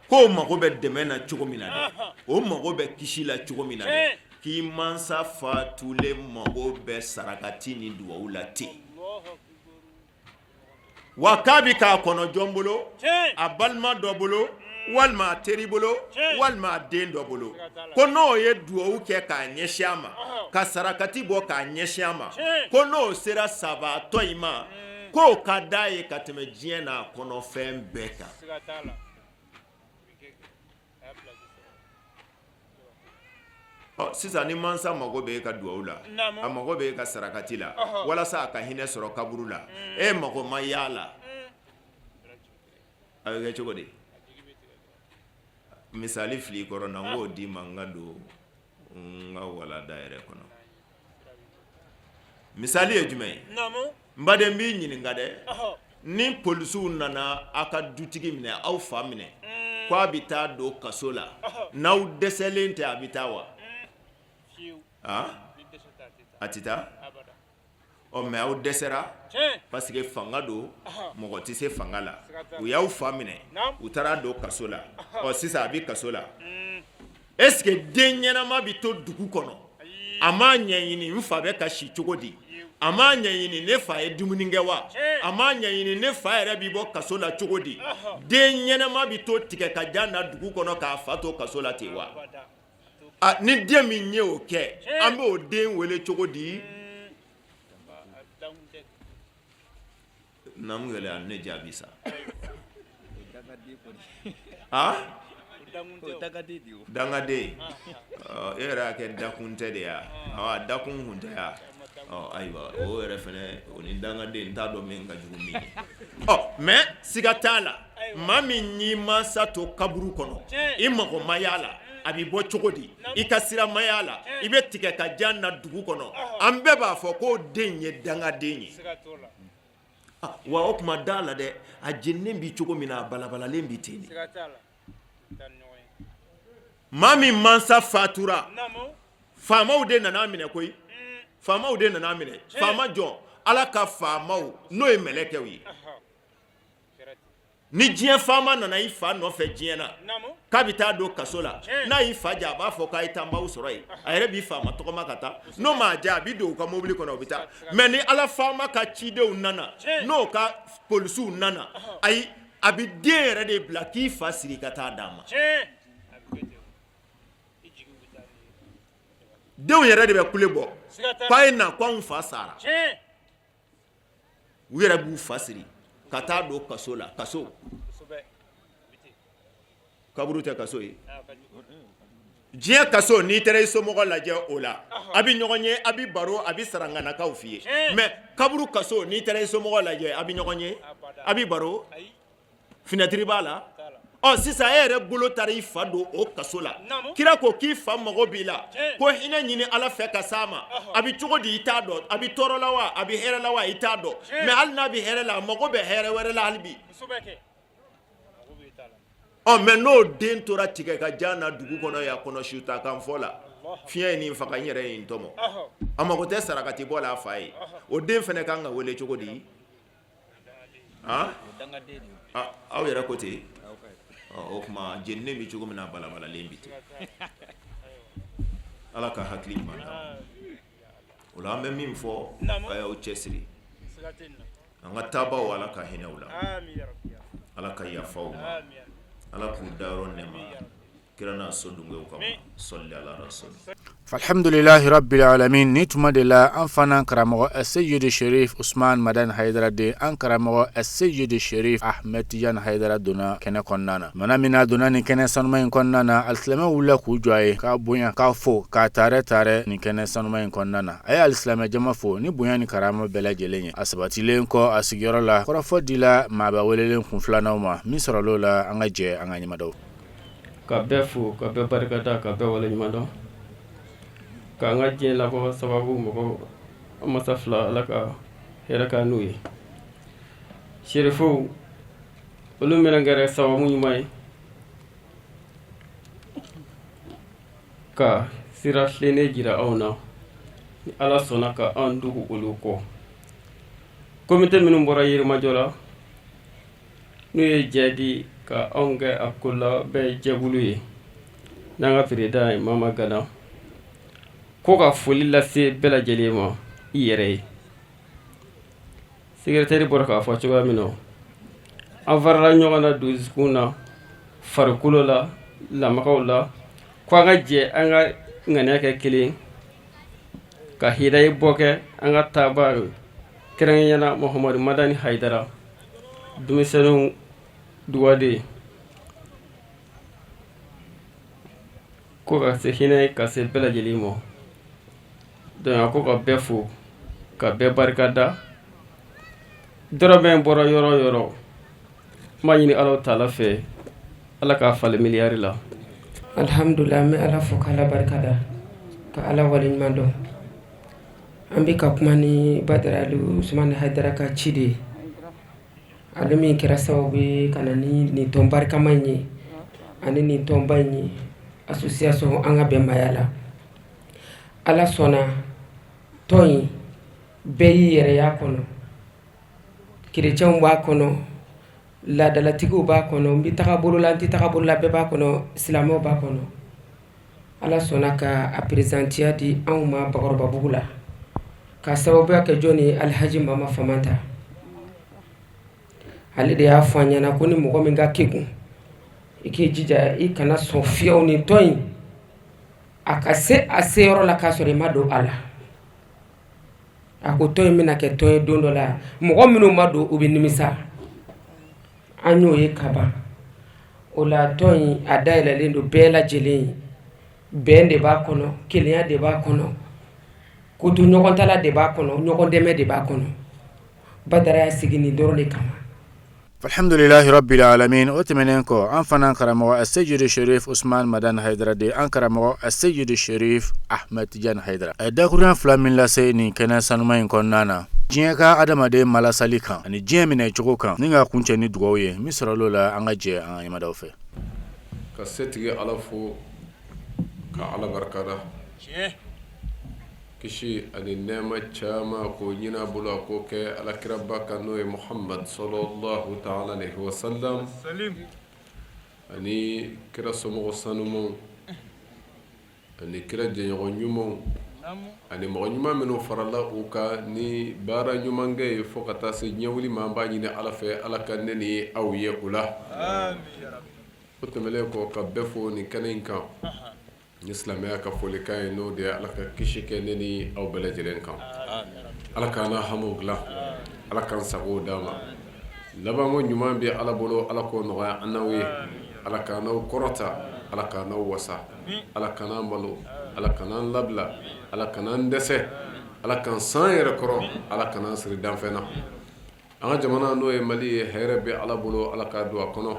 k'o mago bɛ dɛmɛ na cogo min na dɛ o mago bɛ kisi la cogo min na dɛ k'i mansa fatulen mago bɛ sarakati ni dugawu la ten wa k'a bɛ k'a kɔnɔ jɔn bolo a balima dɔ bolo walima a teri bolo walima a den dɔ bolo ko n'o ye dugawu kɛ k'a ɲɛsin a ma ka sarakati bɔ k'a ɲɛsin a ma ko n'o sera sabaatɔ in ma k'o ka d'a ye ka tɛmɛ diɲɛ n'a kɔnɔfɛn bɛɛ kan ɔ sisan ni mansa mago bɛ e ka dugawu la a mago bɛ e ka sarakati la walasa a ka hinɛ sɔrɔ kaburu la e mago ma y'a la. A bɛ kɛ cogo di? Misali fili kɔrɔ na, n k'o d'i ma, n ka don n ka walanda yɛrɛ kɔnɔ. Misali ye jumɛn ye? N baden, b'i ɲininka dɛ. Ni polisiw nana aw ka dutigi minɛ, aw fa minɛ, ko a bɛ taa don kaso la, n'aw dɛsɛlen tɛ, a bɛ taa wa? A tɛ taa. Ɔ mais aw dɛsɛra parce que fanga don, mɔgɔ tɛ se fanga la. U y'aw fa minɛ, u taara don kaso la. Ɔ sisan a bɛ kaso la. Est-ce que den ɲɛnama bɛ to dugu kɔnɔ, a m'a ɲɛɲini n fa bɛ ka si cogo di, a m'a ɲɛɲini ne fa ye dumuni kɛ wa, a m'a ɲɛɲini ne fa yɛrɛ bɛ bɔ kaso la cogo di? Den ɲɛnama bɛ to tigɛ ka jan na dugu kɔnɔ k'a fa to kaso la ten wa? Ni den min ye o kɛ, an b'o den wele cogo di? Naamu, gɛlɛya ne jaabi sa. A dangaden, e yɛrɛ y'a kɛ dakun tɛ de ya? Dakun kun tɛ ya? Ayiwa, o yɛrɛ fana, o ni dangaden, n t'a dɔn min ka jugu min ye. Ɔ mais siga t'a la, maa min y'i mansa to kaburu kɔnɔ, i mago ma y'a la, a bɛ bɔ cogo di, i ka sira ma y'a la, i bɛ tigɛ ka jan na dugu kɔnɔ, an bɛɛ b'a fɔ k'o den ye dangaden ye. Wa o tuma da la dɛ, a jeninen bɛ cogo min na, a balabalalen bɛ ten. Maa min mansa fatura, faamaw de nana minɛ koyi. Faamaw de nana minɛ. Faama jɔn? Ala ka faamaw, n'o ye mɛlɛkɛw ye. Ni diɲɛ faama nana i fa nɔfɛ diɲɛ na k'a bɛ taa don kaso la, n'a y'i fa ja, a b'a fɔ k'a ye taa, n b'aw sɔrɔ yen. A yɛrɛ b'i faama tɔgɔma ka taa. N'o m'a diya, a bɛ don u ka mobili kɔnɔ, u bɛ taa. Mais ni Ala faama ka cidenw nana, n'o ka polisiw nana, ayi, a bɛ den yɛrɛ de bila k'i fa siri ka taa d'a ma. Denw yɛrɛ de bɛ kule bɔ k'a ye na, ko anw fa sara. U yɛrɛ b'u fa siri ka taa don kaso la. Kaso, kaburu tɛ kaso ye. Diɲɛ kaso, n'i taara i somɔgɔ lajɛ o la, a bɛ ɲɔgɔn ye, a bɛ baro, a bɛ saranganakaw f'i ye. Mais kaburu kaso, n'i taara i somɔgɔ lajɛ, a bɛ ɲɔgɔn ye, a bɛ baro, finɛtiri b'a la. Ɔ sisan e yɛrɛ bolo taara i fa don o kaso la. Kira ko k'i fa mago b'i la, ko hinɛ ɲini Ala fɛ ka s'a ma. A bɛ cogo di, i t'a dɔn. A bɛ tɔɔrɔ la wa, a bɛ hɛrɛ la wa, i t'a dɔn. Mais hali n'a bɛ hɛrɛ la, a mago bɛ hɛrɛ wɛrɛ la hali bi. Ɔ mais n'o den tora tigɛ ka jan na dugu kɔnɔ yan, kɔnɔ suta kan fɔ la, fiɲɛ ye nin faga, n yɛrɛ ye nin tɔmɔ, a mago tɛ sarakati bɔ la a fa ye, o den fana kan ka wele cogo di? Aw yɛrɛ ko ten. O tuma jeninen bɛ cogo min na, balabalalen bɛ ten. Ala ka hakili ɲuman d'an. O la, an bɛ min fɔ, a y'aw cɛ siri. An ka taabaw, Ala ka hinɛ u la, Ala ka yafa u ma, Ala k'u dayɔrɔ nɛma kira n'a sodunkew kama. Sɔli ala rasul.
Alhamdulilahi rabbil alamin. Ni tuma de la, an fana karamɔgɔ Seyidi Sherif Usman Madani Hayidara den, an karamɔgɔ Seyidi Sherif Ahmed Tijani Hayidara donna kɛnɛ kɔnɔna na. Mana min a donna nin kɛnɛ sanuma in kɔnɔna na, alisilamɛw wulila k'u jɔ a ye, k'a bonya, k'a fo, k'a taarɛ taarɛ nin kɛnɛ sanuma in kɔnɔna na. A ye alisilamɛ jama fo ni bonya ni karama bɛɛ lajɛlen ye. A sabatilen kɔ a sigiyɔrɔ la, kɔrɔfɔ dila maaba welelen kun filananw ma. Min sɔrɔl'o la, an ka jɛ an ka ɲɛmadaw.
Ka bɛɛ fo, ka bɛɛ barikada, ka bɛɛ waleɲuman dɔn, k'an ka diɲɛ labɔ sababu mɔgɔ masa fila, Ala ka hɛrɛ k'an n'u ye. Serifuw, olu minnu kɛra sababu ɲuman ye ka sira tilennen jira anw na, ni Ala sɔnna ka an dugu olu kɔ. Komite minnu bɔra Yirimajɔ la, n'u ye jɛ di ka anw kɛ a ko labɛn jɛkulu ye, n'an ka président ye Mama Gana, ko ka foli lase bɛɛ lajɛlen ma i yɛrɛ ye. Secrétaire bɔra k'a fɔ cogoya min na, an farala ɲɔgɔn na dusukun na, farikolo la, lamagaw la, ko an ka jɛ, an ka ŋaniya kɛ kelen ka hidaye bɔ kɛ an ka taaba, kɛrɛnkɛrɛnnenya la Muhamadu Madani Hayidara, denmisɛnninw duwaden, ko ka se hinɛ ka se bɛɛ lajɛlen ma. Donc a ko ka bɛɛ fo, ka bɛɛ barika da. Dɔrɔmɛ bɔra yɔrɔ o yɔrɔ. N b'a ɲini Alahu taala fɛ Ala k'a falen miliyari la.
Alihamudulila an bɛ Ala fo ka Ala barika da ka Ala waleɲuman dɔn an bɛ ka kuma ni Badara Aliyu Usumani Hayidara ka ci de ye ale min kɛra sababu ye ka na ni nin tɔn barikama in ye ani nin tɔnba in ye association an ka bɛn maaya la Ala sɔnna tɔn in bɛɛ y'i yɛrɛ y'a kɔnɔ kerecɛnw b'a kɔnɔ laadalatigiw b'a kɔnɔ n bɛ taga bolo la n tɛ taga bolo la bɛɛ b'a kɔnɔ silamɛw b'a kɔnɔ ala sɔnna ka a perezantiya di anw ma Bakɔrɔbabugu la ka sababuya kɛ jɔn ye Alihaji Mama Famanta ale de y'a fɔ an ɲɛna ko ni mɔgɔ min ka kegun i k'i jija i kana sɔn fiyewu nin tɔn in a ka se a seyɔrɔ la k'a sɔrɔ i ma don a la a ko tɔn in bɛna kɛ tɔn ye don dɔ la mɔgɔ minnu ma don u bɛ nimisa an y'o ye kaban o la tɔn in a dayɛlɛlen don bɛɛ lajɛlen ye bɛn de b'a kɔnɔ kelenya de b'a kɔnɔ ko to ɲɔgɔn ta la de b'a kɔnɔ ɲɔgɔn dɛmɛ de b'a kɔnɔ Badara y'a sigi nin dɔrɔn de kama.
Alhamdulilahi rabbil alamin o tɛmɛnen kɔ an fana karamɔgɔ Aseyidi Sherif Usman Madani Hayidara de an karamɔgɔ Aseyidi Sherif Ahmed Tijani Hayidara a ye dakuruɲɛ fila min lase nin kɛnɛ sanuma in kɔnɔna na diɲɛ ka adamaden malasali kan ani diɲɛ minɛ cogo kan ni ka kuncɛ ni dugawu ye min sɔrɔla o la an ka jɛ an ka ɲɛmadaw fɛ.
Ka setigi Ala fo ka Ala barikada. Kisi ani nɛɛma caman k'o ɲini a bolo a k'o kɛ alakiraba kan n'o ye Muhamadu salalahu taala alehi wasalam ani kira somɔgɔ sanumanw ani kira jɛɲɔgɔn ɲumanw ani mɔgɔ ɲuman minnu farala u kan ni baara ɲumankɛ ye fo ka taa se diɲɛ wuli ma an b'a ɲini Ala fɛ Ala ka ne ni aw ye o la o tɛmɛnen kɔ ka bɛɛ fo nin kɛnɛ in kan Ni silamɛya ka folikan ye n'o de ye Ala ka kisi kɛ ne ni aw bɛɛ lajɛlen kan Ala k'an na hamiw dilan Ala k'an sago d'an ma labanko ɲuman bɛ Ala bolo Ala k'o nɔgɔya an n'aw ye Ala k'an n'aw kɔrɔta Ala k'an n'aw wasa Ala kan'an malo Ala kan'an labila Ala kan'an dɛsɛ Ala k'an s'an yɛrɛ kɔrɔ Ala kan'an siri danfɛn na An ka jamana n'o ye Mali ye hɛrɛ bɛ Ala bolo Ala k'a don a kɔnɔ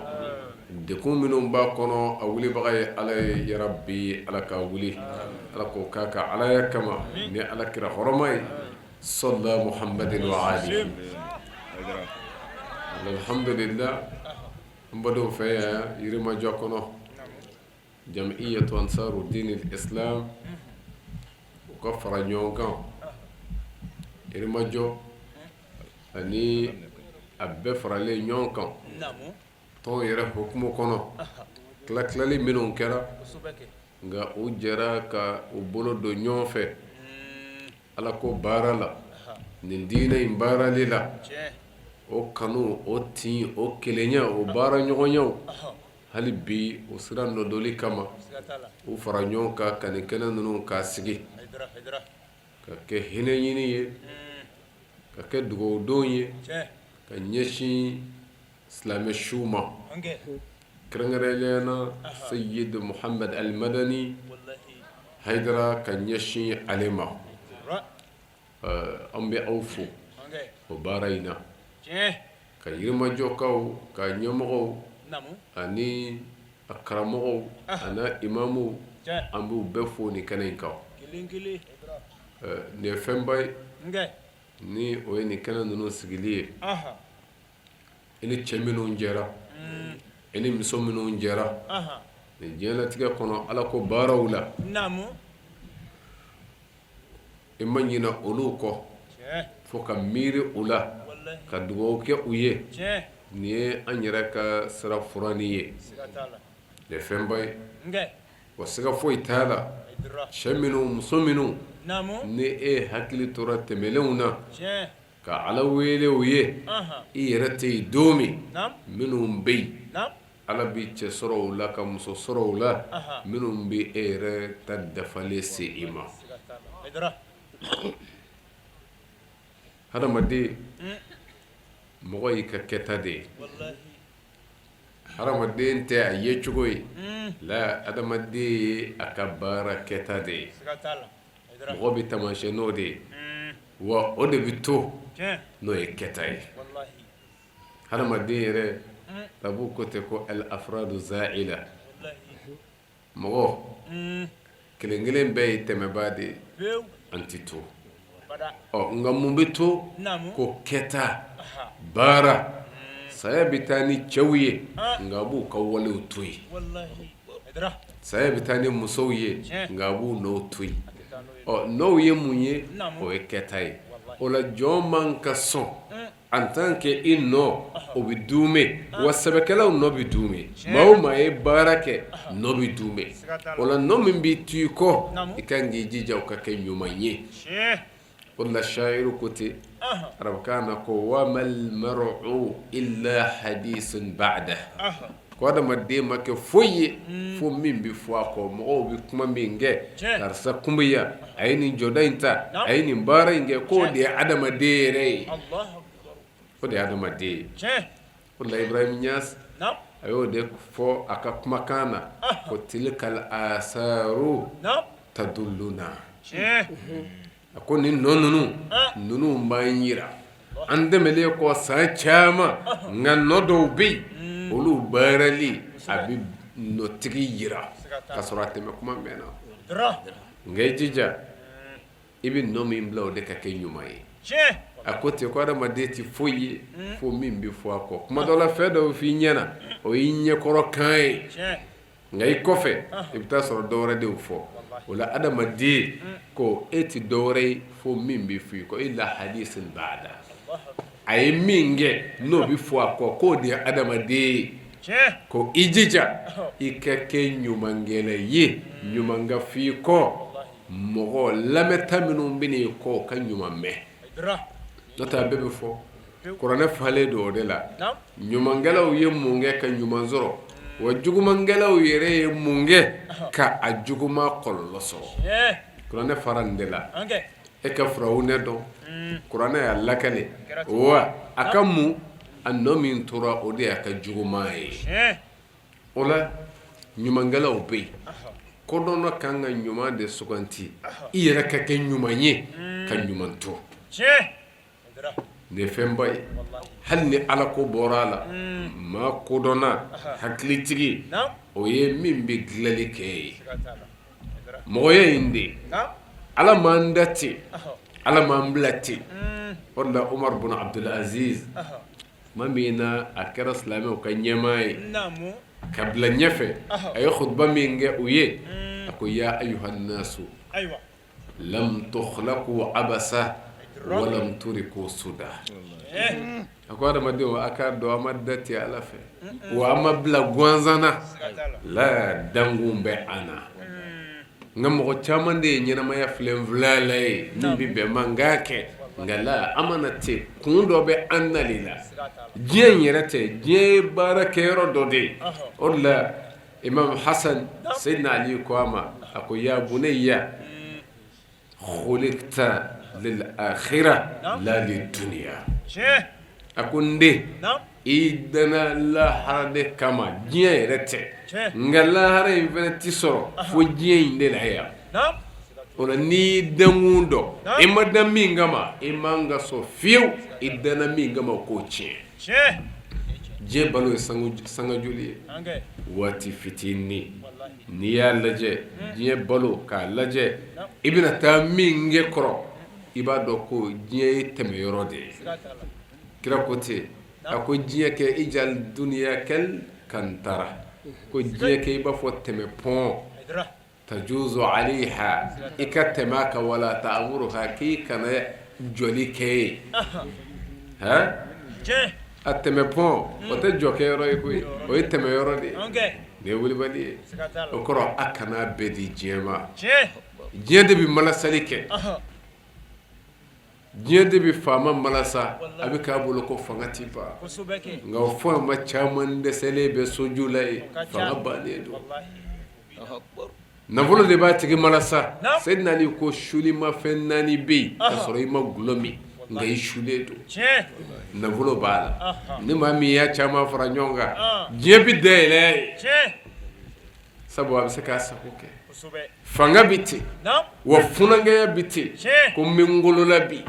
degun minnu b'a kɔnɔ a wulibaga ye Ala ye yarabi Ala k'a wuli Ala k'o k'a ka Alaya kama ni Ala kira hɔrɔma ye sɔla muhamadin wa ali alhamdulila an badenw fɛ yan Yirimajɔ kɔnɔ Jamiyatu ansaru diinil islam u ka fara ɲɔgɔn kan Yirimajɔ ani a bɛɛ faralen ɲɔgɔn kan tɔn yɛrɛ hukumu kɔnɔ tilatilali minnu kɛra nka u jɛra ka u bolo don ɲɔgɔn fɛ Ala ko baara la nin diinɛ in baarali la o kanu o tin o kelenya o baara ɲɔgɔnyaw hali bi o sira nɔdoli kama u fara ɲɔgɔn kan ka nin kɛnɛ ninnu k'a sigi ka kɛ hinɛ ɲini ye ka kɛ dugawudon ye ka ɲɛsin silamɛ suw ma kɛrɛnkɛrɛnnenya na Seyidi Muhamad Alimadani Hayidara ka ɲɛsin ale ma an bɛ aw fo o baara in na ka Yirimajɔkaw ka ɲɛmɔgɔw ani a karamɔgɔw ani imamuw an b'u bɛɛ fo nin kɛnɛ in kan nin ye fɛnba ye ni o ye nin kɛnɛ ninnu sigili ye i ni cɛ minnu jɛra i ni muso minnu jɛra nin diɲɛlatigɛ kɔnɔ Ala ko baaraw la i ma ɲinɛ olu kɔ fo ka miiri u la ka dugawu kɛ u ye nin ye an yɛrɛ ka sira furanni ye nin ye fɛnba ye wa siga foyi t'a la cɛ minnu muso minnu ni e hakili tora tɛmɛnlenw na ka Ala wele u ye i yɛrɛ tɛ yen don min minnu bɛ yen Ala bɛ cɛ sɔrɔ u la ka muso sɔrɔ u la minnu bɛ e yɛrɛ ta dafalen se i ma hadamaden mɔgɔ y'i ka kɛta de ye hadamaden tɛ a ye cogo ye la adamaden ye a ka baara kɛta de ye mɔgɔ bɛ taamasiyɛn n'o de ye wa o de bɛ to n'o ye kɛta ye hadamaden yɛrɛ Arabu ko ten ko al afradu zaila mɔgɔ kelen kelen bɛɛ ye tɛmɛbaa de ye an tɛ to ɔ nka mun bɛ to ko kɛta baara saya bɛ taa ni cɛw ye nka a b'u ka walew to yen saya bɛ taa ni musow ye nka a b'u nɔw to yen ɔ nɔw ye mun ye o ye kɛta ye o la jɔn man ka sɔn en tant que i nɔ o bɛ duumɛ wa sɛbɛkɛlaw nɔ bɛ duumɛ maa o maa ye baara kɛ nɔ bɛ duumɛ o la nɔ min bɛ to i kɔ i ka kan k'i jija o ka kɛ ɲuman ye o la shayiru ko ten arabukan na ko wa mal mar'u illa hadisun ba'da ko adamaden ma kɛ foyi ye fo min bɛ fɔ a kɔ mɔgɔw bɛ kuma min kɛ karisa kun bɛ yan a ye nin jɔda in ta a ye nin baara in kɛ k'o de ye adamaden yɛrɛ ye o de ye adamaden ye o la Ibrahim Niasse a y'o de fɔ a ka kumakan na ko tilkal asaru tadulluna a ko nin nɔ ninnu ninnu b'an jira an tɛmɛnen kɔ san caman nka nɔ dɔw bɛ yen olu baarali a bɛ nɔtigi jira ka sɔrɔ a tɛmɛ kuma mɛnna nka i jija i bɛ nɔ min bila o de ka kɛ ɲuman ye a ko ten ko adamaden tɛ foyi ye fo min bɛ fɔ a kɔ kuma dɔ la fɛn dɔw f'i ɲɛna o y'i ɲɛkɔrɔ kan ye nka i kɔfɛ i bɛ taa sɔrɔ dɔwɛrɛ de y'o fɔ o la adamaden ko e tɛ dɔwɛrɛ ye fo min bɛ fɔ i kɔ illa hadisun ba'da a ye min kɛ n'o bɛ fɔ a kɔ k'o de ye adamaden ye ko i jija i ka kɛ ɲumankɛla ye ɲuman ka fɔ i kɔ mɔgɔ lamɛnta minnu bɛ n'i kɔ u ka ɲuman mɛn n'o tɛ a bɛɛ bɛ fɔ kuranɛ falen don o de la ɲumankɛlaw ye mun kɛ ka ɲuman sɔrɔ wa jugumankɛlaw yɛrɛ ye mun kɛ ka a juguman kɔlɔlɔ sɔrɔ kuranɛ fara nin de la e ka firawunɛ dɔn kuranɛ y'a lakale wa a ka mun a nɔ min tora o de y'a ka juguman ye o la ɲumankɛlaw bɛ yen kodɔnna kan ka ɲuman de suganti i yɛrɛ ka kɛ ɲuman ye ka ɲuman to nin ye fɛnba ye hali ni ala ko bɔra a la maa kodɔnna hakilitigi o ye min bɛ dilanli kɛ ye mɔgɔya in de ala m'an da ten ala m'an bila ten o de la Umaru bun Abdul Aziz tuma min na a kɛra silamɛw ka ɲɛmaa ye ka bila ɲɛfɛ a ye khutba min kɛ u ye a ko ya ayuha nasu lam tukhlaqu abasa wa lam turiku suda a ko adamadenw a k'a dɔn a ma da ten ala fɛ wa a ma bila gansan na la dankun bɛ an na nka mɔgɔ caman de ye ɲɛnamaya filenfilala ye min bɛ bɛn ma n k'a kɛ nka la an ma na ten kun dɔ bɛ an nali la diɲɛ in yɛrɛ tɛ diɲɛ ye baara kɛyɔrɔ dɔ de ye o de la Imam Hasan Seydina Ali ko a ma a ko ya bunayya khuliqta lil akhirah la lid dunya a ko n den i danna lahara de kama diɲɛ yɛrɛ tɛ nka lahara in fana tɛ sɔrɔ fo diɲɛ in de la yan o la n'i dankun dɔn i ma dan min kama i man ka sɔn fiyewu i danna min kama k'o tiɲɛ diɲɛ balo ye sanga joli ye waati fitinin n'i y'a lajɛ diɲɛ balo k'a lajɛ i bɛna taa min kɛ kɔrɔ i b'a dɔn ko diɲɛ ye tɛmɛyɔrɔ de ye kira ko ten a ko diɲɛ kɛ ijal dunya kal kantara ko diɲɛ kɛ i b'a fɔ tɛmɛ pɔn tajuzu alayha i ka tɛmɛ a kan wala ta'buruha k'i kana jɔli kɛ yen a tɛmɛ pɔn o tɛ jɔ kɛyɔrɔ ye koyi o ye tɛmɛyɔrɔ de ye nin ye wulibali ye o kɔrɔ a kana bɛɛ di diɲɛ ma diɲɛ de bɛ malasali kɛ diɲɛ de bɛ faama malasa a bɛ k'a bolo ko fanga tɛ ban nka o faama caman dɛsɛlen bɛ soju la yen fanga bannen don nafolo de b'a tigi malasa Seydina Ali ko sulimafɛn naani bɛ yen ka sɔrɔ i ma gulɔ min nka i sulen don nafolo b'a la ni maa min y'a caman fara ɲɔgɔn kan diɲɛ bɛ dayɛlɛ ye sabu a bɛ se k'a sago kɛ fanga bɛ ten wa funankɛya bɛ ten ko n bɛ n kolo la bi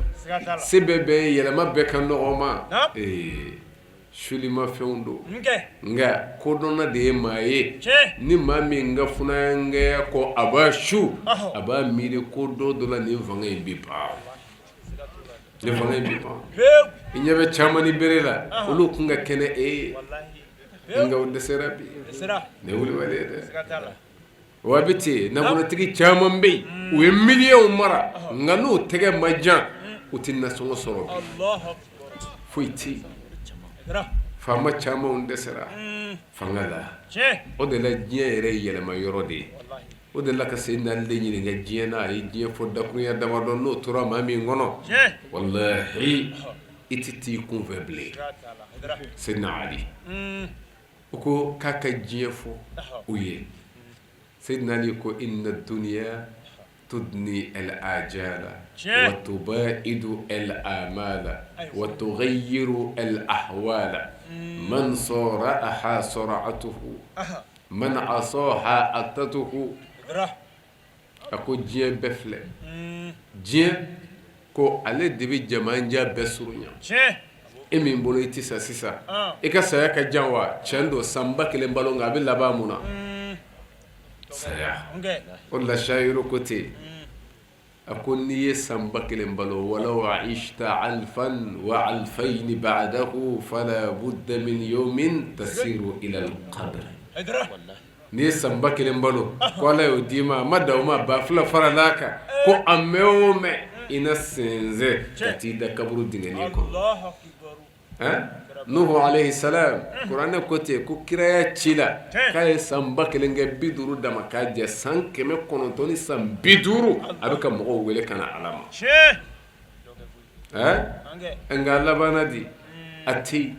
se bɛɛ bɛ yɛlɛma bɛɛ ka nɔgɔ ma ee Sulimafɛnw don nka kodɔnna de ye maa ye ni maa min ka funankɛya kɔ a b'a su a b'a miiri ko don dɔ la nin fanga in bɛ ban nin fanga in bɛ ban i ɲɛ bɛ caman ni bere la olu tun ka kɛnɛ e ye nka o dɛsɛra bi nin wulibali ye dɛ wa bɛ ten nafolotigi caman bɛ yen u ye miliyɔnw mara nka n'u tɛgɛ ma jan u tɛ nasɔngɔ sɔrɔ bi foyi tɛ yen faama camanw dɛsɛra fanga la o de la diɲɛ yɛrɛ ye yɛlɛma yɔrɔ de ye o de la ka Seyidina Ali de ɲininka diɲɛ na a ye diɲɛ fɔ dakurunya damadɔ n'o tora maa min kɔnɔ walahi i tɛ t'i kunfɛ bilen Seyidina Ali U ko k'a ka diɲɛ fɔ u ye Seyidina Ali ko inna dunya tudni al ajala wa tubaidu al amala wa tugayiru al ahwala man sara'aha sara'atuhu man asaha atatuhu a ko diɲɛ bɛɛ filɛ diɲɛ ko ale de bɛ jamanjan bɛɛ surunya e min bolo i tɛ sa sisan i ka saya ka jan wa cɛn don san 1000 balo nka a bɛ laban mun na saya o la sayiru ko ten a ko n'i ye san 1000 balo walaw ishta alfan wa alfayni ba'dahu fala budda min yawmin tasiru ila al-qabr N'i ye san 1000 balo ko Ala y'o d'i ma a ma dan o ma 2000 faral'a kan ko a mɛn o mɛn i na sɛnsɛn ka t'i da kaburu dingɛnin kɔnɔ Nuhu alayhi salam kuranɛ ko ten ko kiraya ci la k'a ye san 1000 kɛ 50 dama k'a jɛ san 950 a bɛ ka mɔgɔw wele ka na Ala ma nka a labanna di a tɛ yen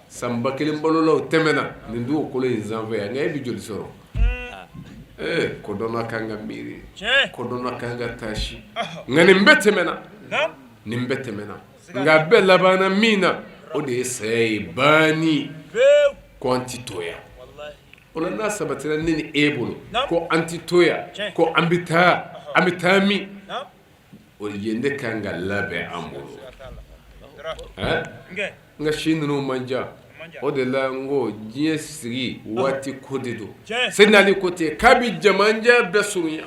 san 1000 balolaw tɛmɛna nin dugukolo in sanfɛ yan nka e bɛ joli sɔrɔ ee kodɔnna kan ka miiri kodɔnna kan ka taasi nka nin bɛɛ tɛmɛna nin bɛɛ tɛmɛna nka a bɛɛ labanna min na o de ye saya ye banni ko an tɛ to yan o la n'a sabatira ne ni e bolo ko an tɛ to yan ko an bɛ taa an bɛ taa min O yen de kan ka labɛn an bolo nka si ninnu man jan o de la n ko diɲɛ sigi waati ko de don Seyidina Ali ko ten k'a bɛ jamanjan bɛɛ surunya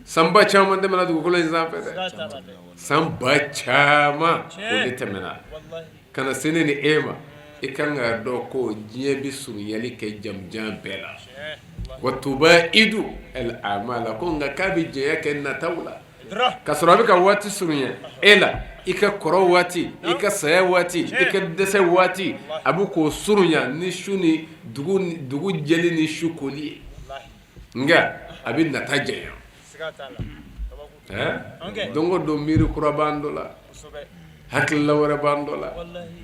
san ba caman tɛmɛna dugukolo in sanfɛ dɛ san ba caman o de tɛmɛna ka na se ne ni e ma i kan k'a dɔn ko diɲɛ bɛ surunyali kɛ jamanjan bɛɛ la wa tubaidu al amala ko nka k'a bɛ janya kɛ nataw la ka sɔrɔ a bɛ ka waati surunya e la i ka kɔrɔ waati i ka saya waati i ka dɛsɛ waati a bɛ k'o surunya ni su ni dugu jɛli ni su koli ye nka a bɛ nata janya don o don miiri kura b'an dɔ la hakilila wɛrɛ b'an dɔ la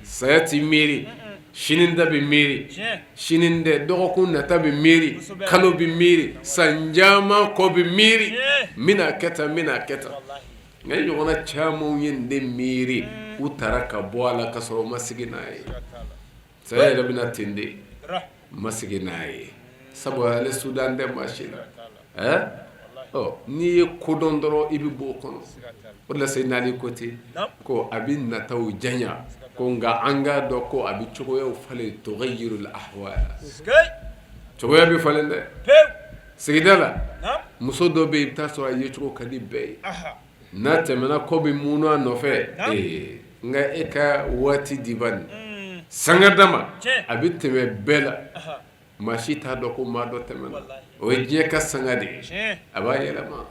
saya tɛ miiri sini ta bɛ miiri sini tɛ dɔgɔkun nata bɛ miiri kalo bɛ miiri san caman kɔ bɛ miiri n bɛna kɛ tan n bɛna kɛ tan nka i ɲɔgɔnna camanw ye nin de miiri u taara ka bɔ a la ka sɔrɔ u ma sigi n'a ye saya yɛrɛ bɛ na ten de ma sigi n'a ye sabu ale sudan tɛ maa si la ɔ n'i ye ko dɔn dɔrɔn i bɛ bɔ o kɔnɔ o de la Seyidina Ali ko ten ko a bɛ nataw janya ko nka an k'a dɔn ko a bɛ cogoyaw falen tugayiru ahwal cogoya bɛ falen dɛ sigida la muso dɔ bɛ yen i bɛ taa sɔrɔ a yecogo ka di bɛɛ ye n'a tɛmɛna kɔ bɛ munu a nɔfɛ ee nka e ka waati diba nin sanga dama a bɛ tɛmɛ bɛɛ la maa si t'a dɔn ko maa dɔ tɛmɛna o ye diɲɛ ka sanga de ye a b'a yɛlɛma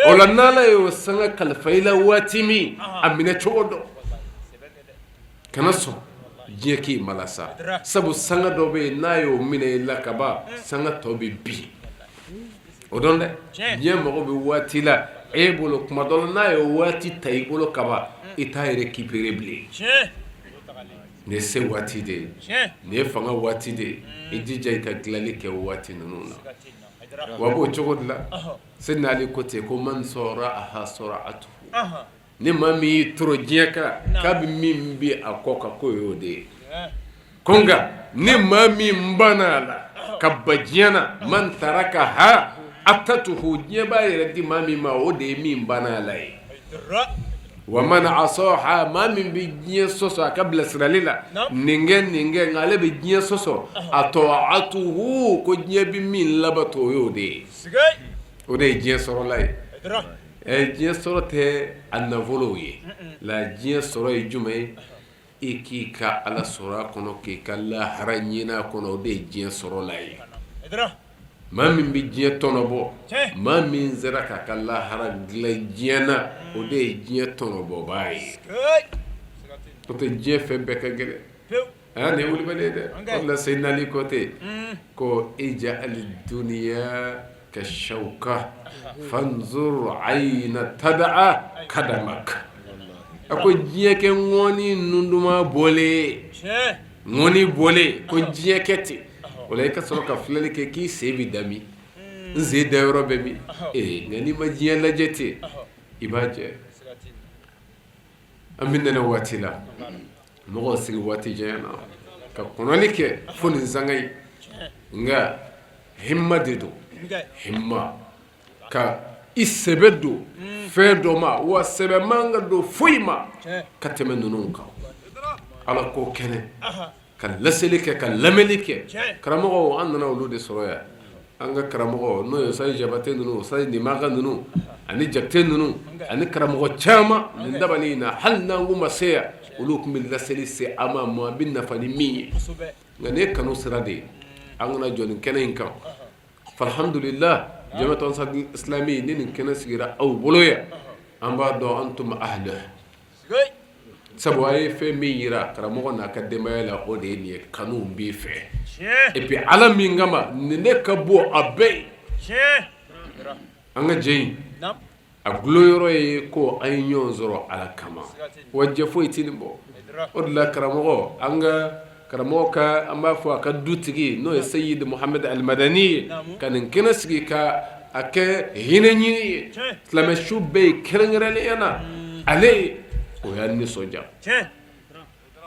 o la n'Ala y'o sanga kalifa i la waati min a minɛ cogo dɔn kana sɔn diɲɛ k'i malasa sabu sanga dɔ bɛ yen n'a y'o minɛ i la kaban sanga tɔ bɛ bin o dɔn dɛ diɲɛ mago bɛ waati la e bolo kuma dɔ la n'a ye waati ta i bolo kaban i t'a récupérer bilen nin ye se waati de ye nin ye fanga waati de ye i jija i ka dilanli kɛ waati ninnu na wa b'o cogo de la Seyidina Ali ko ten ko man sara'aha sara'atuhu ni maa min y'i toro diɲɛ kan k'a bɛ min bin a kɔ kan k'o y'o de ye ko nka ni maa min banna a la ka ban diɲɛ na man tarakaha atatuhu diɲɛ b'a yɛrɛ di maa min ma o de ye min banna a la ye. Wa man asaha, maa min bɛ diɲɛ sɔsɔ a ka bilasirali la, nin kɛ nin kɛ, nka ale bɛ diɲɛ sɔsɔ, ata'atuhu, ko diɲɛ bɛ min labato o y'o de ye, o de ye diɲɛ sɔrɔla ye. Ɛ, diɲɛ sɔrɔ tɛ a nafolow ye la, diɲɛ sɔrɔ ye jumɛn ye? I k'i ka Ala sɔrɔ a kɔnɔ, k'i ka lahara ɲini a kɔnɔ, o de ye diɲɛ sɔrɔla ye. Maa min bɛ diɲɛ tɔnɔbɔ, maa min sera k'a ka lahara dilan diɲɛ na, o de ye diɲɛ tɔnɔbɔbaa ye. O tɛ diɲɛ fɛn bɛɛ ka gɛlɛn. Aa, nin ye wulibali ye dɛ. O de la Seyidina Ali ko ten ko ij'ali dunya ka shawka fanzur ayna tada'a kadamak. A ko diɲɛ kɛ ŋɔni nunduma bɔlen, ŋɔni bɔlen, ko diɲɛ kɛ ten. O la i ka sɔrɔ ka filɛli kɛ k'i sen bɛ da min, n sen da yɔrɔ bɛ min? Ee, nka n'i ma diɲɛ lajɛ ten, i b'a jɛ. An bɛ nɛnɛ waati la, mɔgɔw sigi waati janya na ka kɔnɔli kɛ fo nin sanga in, nka himma de don, himma ka i sɛbɛ don fɛn dɔ ma, wa sɛbɛ man ka don foyi ma ka tɛmɛ ninnu kan. Ala ko kɛnɛ ka laseli kɛ, ka lamɛnni kɛ. Karamɔgɔw, an nana olu de sɔrɔ yan. An ka karamɔgɔ n'o ye Sayi Jabate ninnu, Sayi Nimaga ninnu ani Jakite ninnu ani karamɔgɔ caman nin dabali in na, hali n'an kun ma se yan, olu tun bɛ laseli se an ma, maa bɛ nafa ni min ye. Nka nin ye kanu sira de ye, an kana jɔ nin kɛnɛ in kan. Alhamdulillah, Jamiatu Ansar Islami, ni nin kɛnɛ sigira aw bolo yan, an b'a dɔn antum ahlu, sabu a ye fɛn min jira karamɔgɔ n'a ka denbaya la, o de ye nin ye. Kanu b'i fɛ, et puis Ala min kama nin ne ka bɔ a bɛɛ ye, an ka jɛ in a dulon yɔrɔ ye ko an ye ɲɔgɔn sɔrɔ Ala kama, wa jɛ foyi tɛ nin bɔ. O de la karamɔgɔ, an ka karamɔgɔ ka, an b'a fɔ a ka dutigi n'o ye Seyidi Muhamadu Alimadani ye, ka nin kɛnɛ sigi ka a kɛ hinɛ ɲini ye silamɛ su bɛɛ ye, kɛrɛnkɛrɛnnenya na ale ye, o y'a nisɔndiya.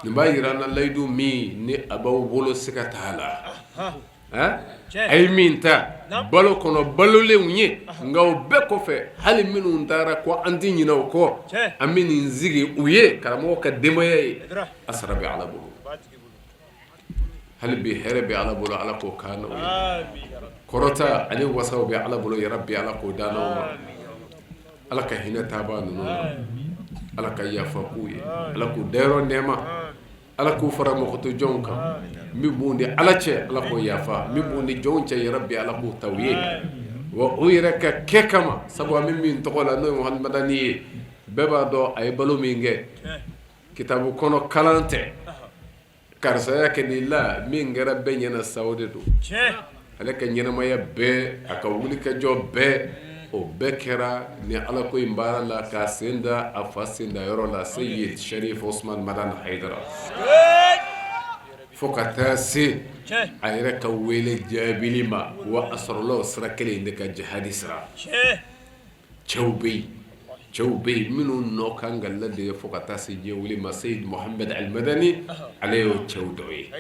Nin b'a jira an na layidu min ni a b'aw bolo, siga t'a la, a ye min ta balo kɔnɔ balolenw ye. Nka o bɛɛ kɔfɛ, hali minnu taara ko an tɛ ɲinɛ o kɔ, an bɛ nin sigi u ye, karamɔgɔ ka denbaya ye. A sara bɛ Ala bolo, hali bi hɛrɛ bɛ Ala bolo, Ala k'o k'an n'aw ye. Kɔrɔta ani wasaw bɛ Ala bolo, yarabi Ala k'o d'an n'aw ma. Ala ka hinɛ taabaa ninnu na, Ala ka yafa k'u ye, Ala k'u dayɔrɔ nɛɛma, Ala k'u fara mɔgɔto jɔnw kan. Min b'u ni Ala cɛ, Ala k'o yafa. Min b'u ni jɔnw cɛ, yarabi Ala k'o ta u ye, wa u yɛrɛ ka kɛ kama. Sabu an bɛ min tɔgɔ la, n'o ye Muhamadu Madani ye, bɛɛ b'a dɔn a ye balo min kɛ, kitabu kɔnɔ kalan tɛ, karisa y'a kɛ nin la, min kɛra bɛɛ ɲɛna sa, o de don. Ale ka ɲɛnamaya bɛɛ, a ka wulikajɔ bɛɛ, o bɛɛ kɛra ni Ala ko in baara la, k'a sen da a fa sen da yɔrɔ la, Seyid Sharif Osman Madani Hayidara, fo ka taa se a yɛrɛ ka wele jaabili ma. Wa a sɔrɔla o sira kelen in de ka jihadi sira. Cɛw bɛ yen, cɛw bɛ yen minnu nɔ kan ka ladege fo ka taa se diɲɛ wuli ma. Seyid Muhamad Alimadani, ale y'o cɛw dɔ ye.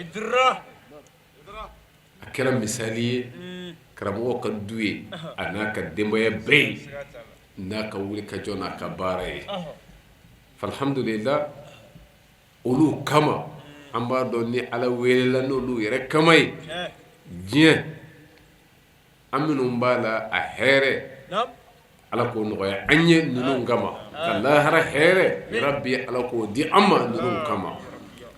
A kɛra misali ye karamɔgɔ ka du ye, a n'a ka denbaya bɛɛ ye, n'a ka wuli ka jɔ n'a ka baara ye. Alhamdulillah, olu kama an b'a dɔn ni Ala welela n'olu yɛrɛ kama ye diɲɛ. An minnu b'a la, a hɛrɛ Ala k'o nɔgɔya an ye ninnu kama, ka lahara hɛrɛ, yarabi Ala k'o di an ma ninnu kama.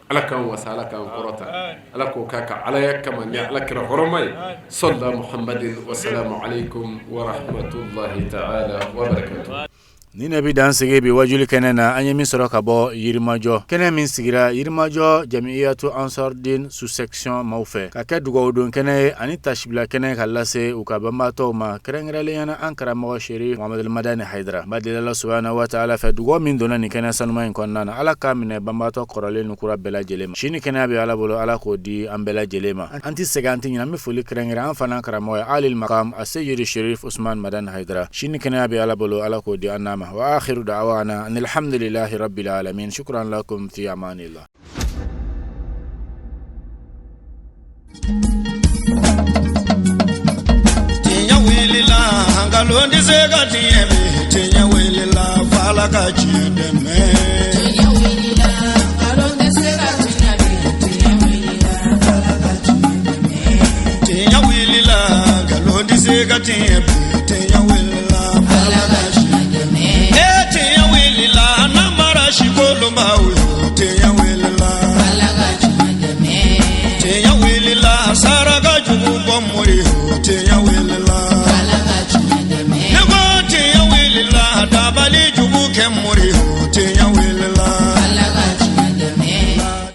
Ala k'an wasa, Ala k'an kɔrɔta, Ala k'o k'a ka alaya kama ni Ala kira hɔrɔma ye. Sɔla Muhamadin wasalamu aleykum wa rahmatulahi taala wa barakatuh.
Nin de bɛ dan sigi bi wajuli kɛnɛ na. An ye min sɔrɔ ka bɔ Yirimajɔ, kɛnɛ min sigira Yirimajɔ Jamiyatu Ansardin sous section maaw fɛ ka kɛ dugawudon kɛnɛ ye ani tasibila kɛnɛ ka lase u ka banbaatɔw ma, kɛrɛnkɛrɛnlenya na an karamɔgɔ Sherif Muhamadu Madani Hayidara. N b'a deli Ala subahana wa taala fɛ, dugawu min donna nin kɛnɛ sanuma in kɔnɔna na, Ala k'a minɛ banbaatɔ kɔrɔlen ni kura bɛɛ lajɛlen ma. Si ni kɛnɛya bɛ Ala bolo, Ala k'o di an bɛɛ lajɛlen ma. An tɛ sɛgɛn, an tɛ ɲinɛ. An bɛ foli kɛrɛnkɛrɛn an fana karamɔgɔ ye, alil makam aseyidi Sherif Usman Madani Hayidara. Si ni kɛnɛya bɛ Ala bolo, Ala k'o di an n'a ma. Wa akhiru da'wana anil hamdulillahi rabbil alamin. Shukran lakum fi amanillah.
Tiɲɛ wulila, nkalon tɛ se ka tiɲɛ bi. Tiɲɛ wulila. Ala ka tiɲɛ dɛmɛ.
Tiɲɛ wulila, nkalon tɛ se ka tiɲɛ bi. Tiɲɛ wulila, Ala ka tiɲɛ dɛmɛ.
Tiɲɛ wulila, nkalon tɛ se ka tiɲɛ bi. Tiɲɛ wulila,
Ala ka tiɲɛ dɛmɛ.
E tiɲɛ wulila, namara si kolonbaw yo. Tiɲɛ wulila,
Ala ka tiɲɛ dɛmɛ.
Tiɲɛ wulila, saraka jugu bɔ mori yo. Tiɲɛ wulila,
Ala ka tiɲɛ dɛmɛ.
Ne ko tiɲɛ wulila, dabali jugu kɛ mori yo.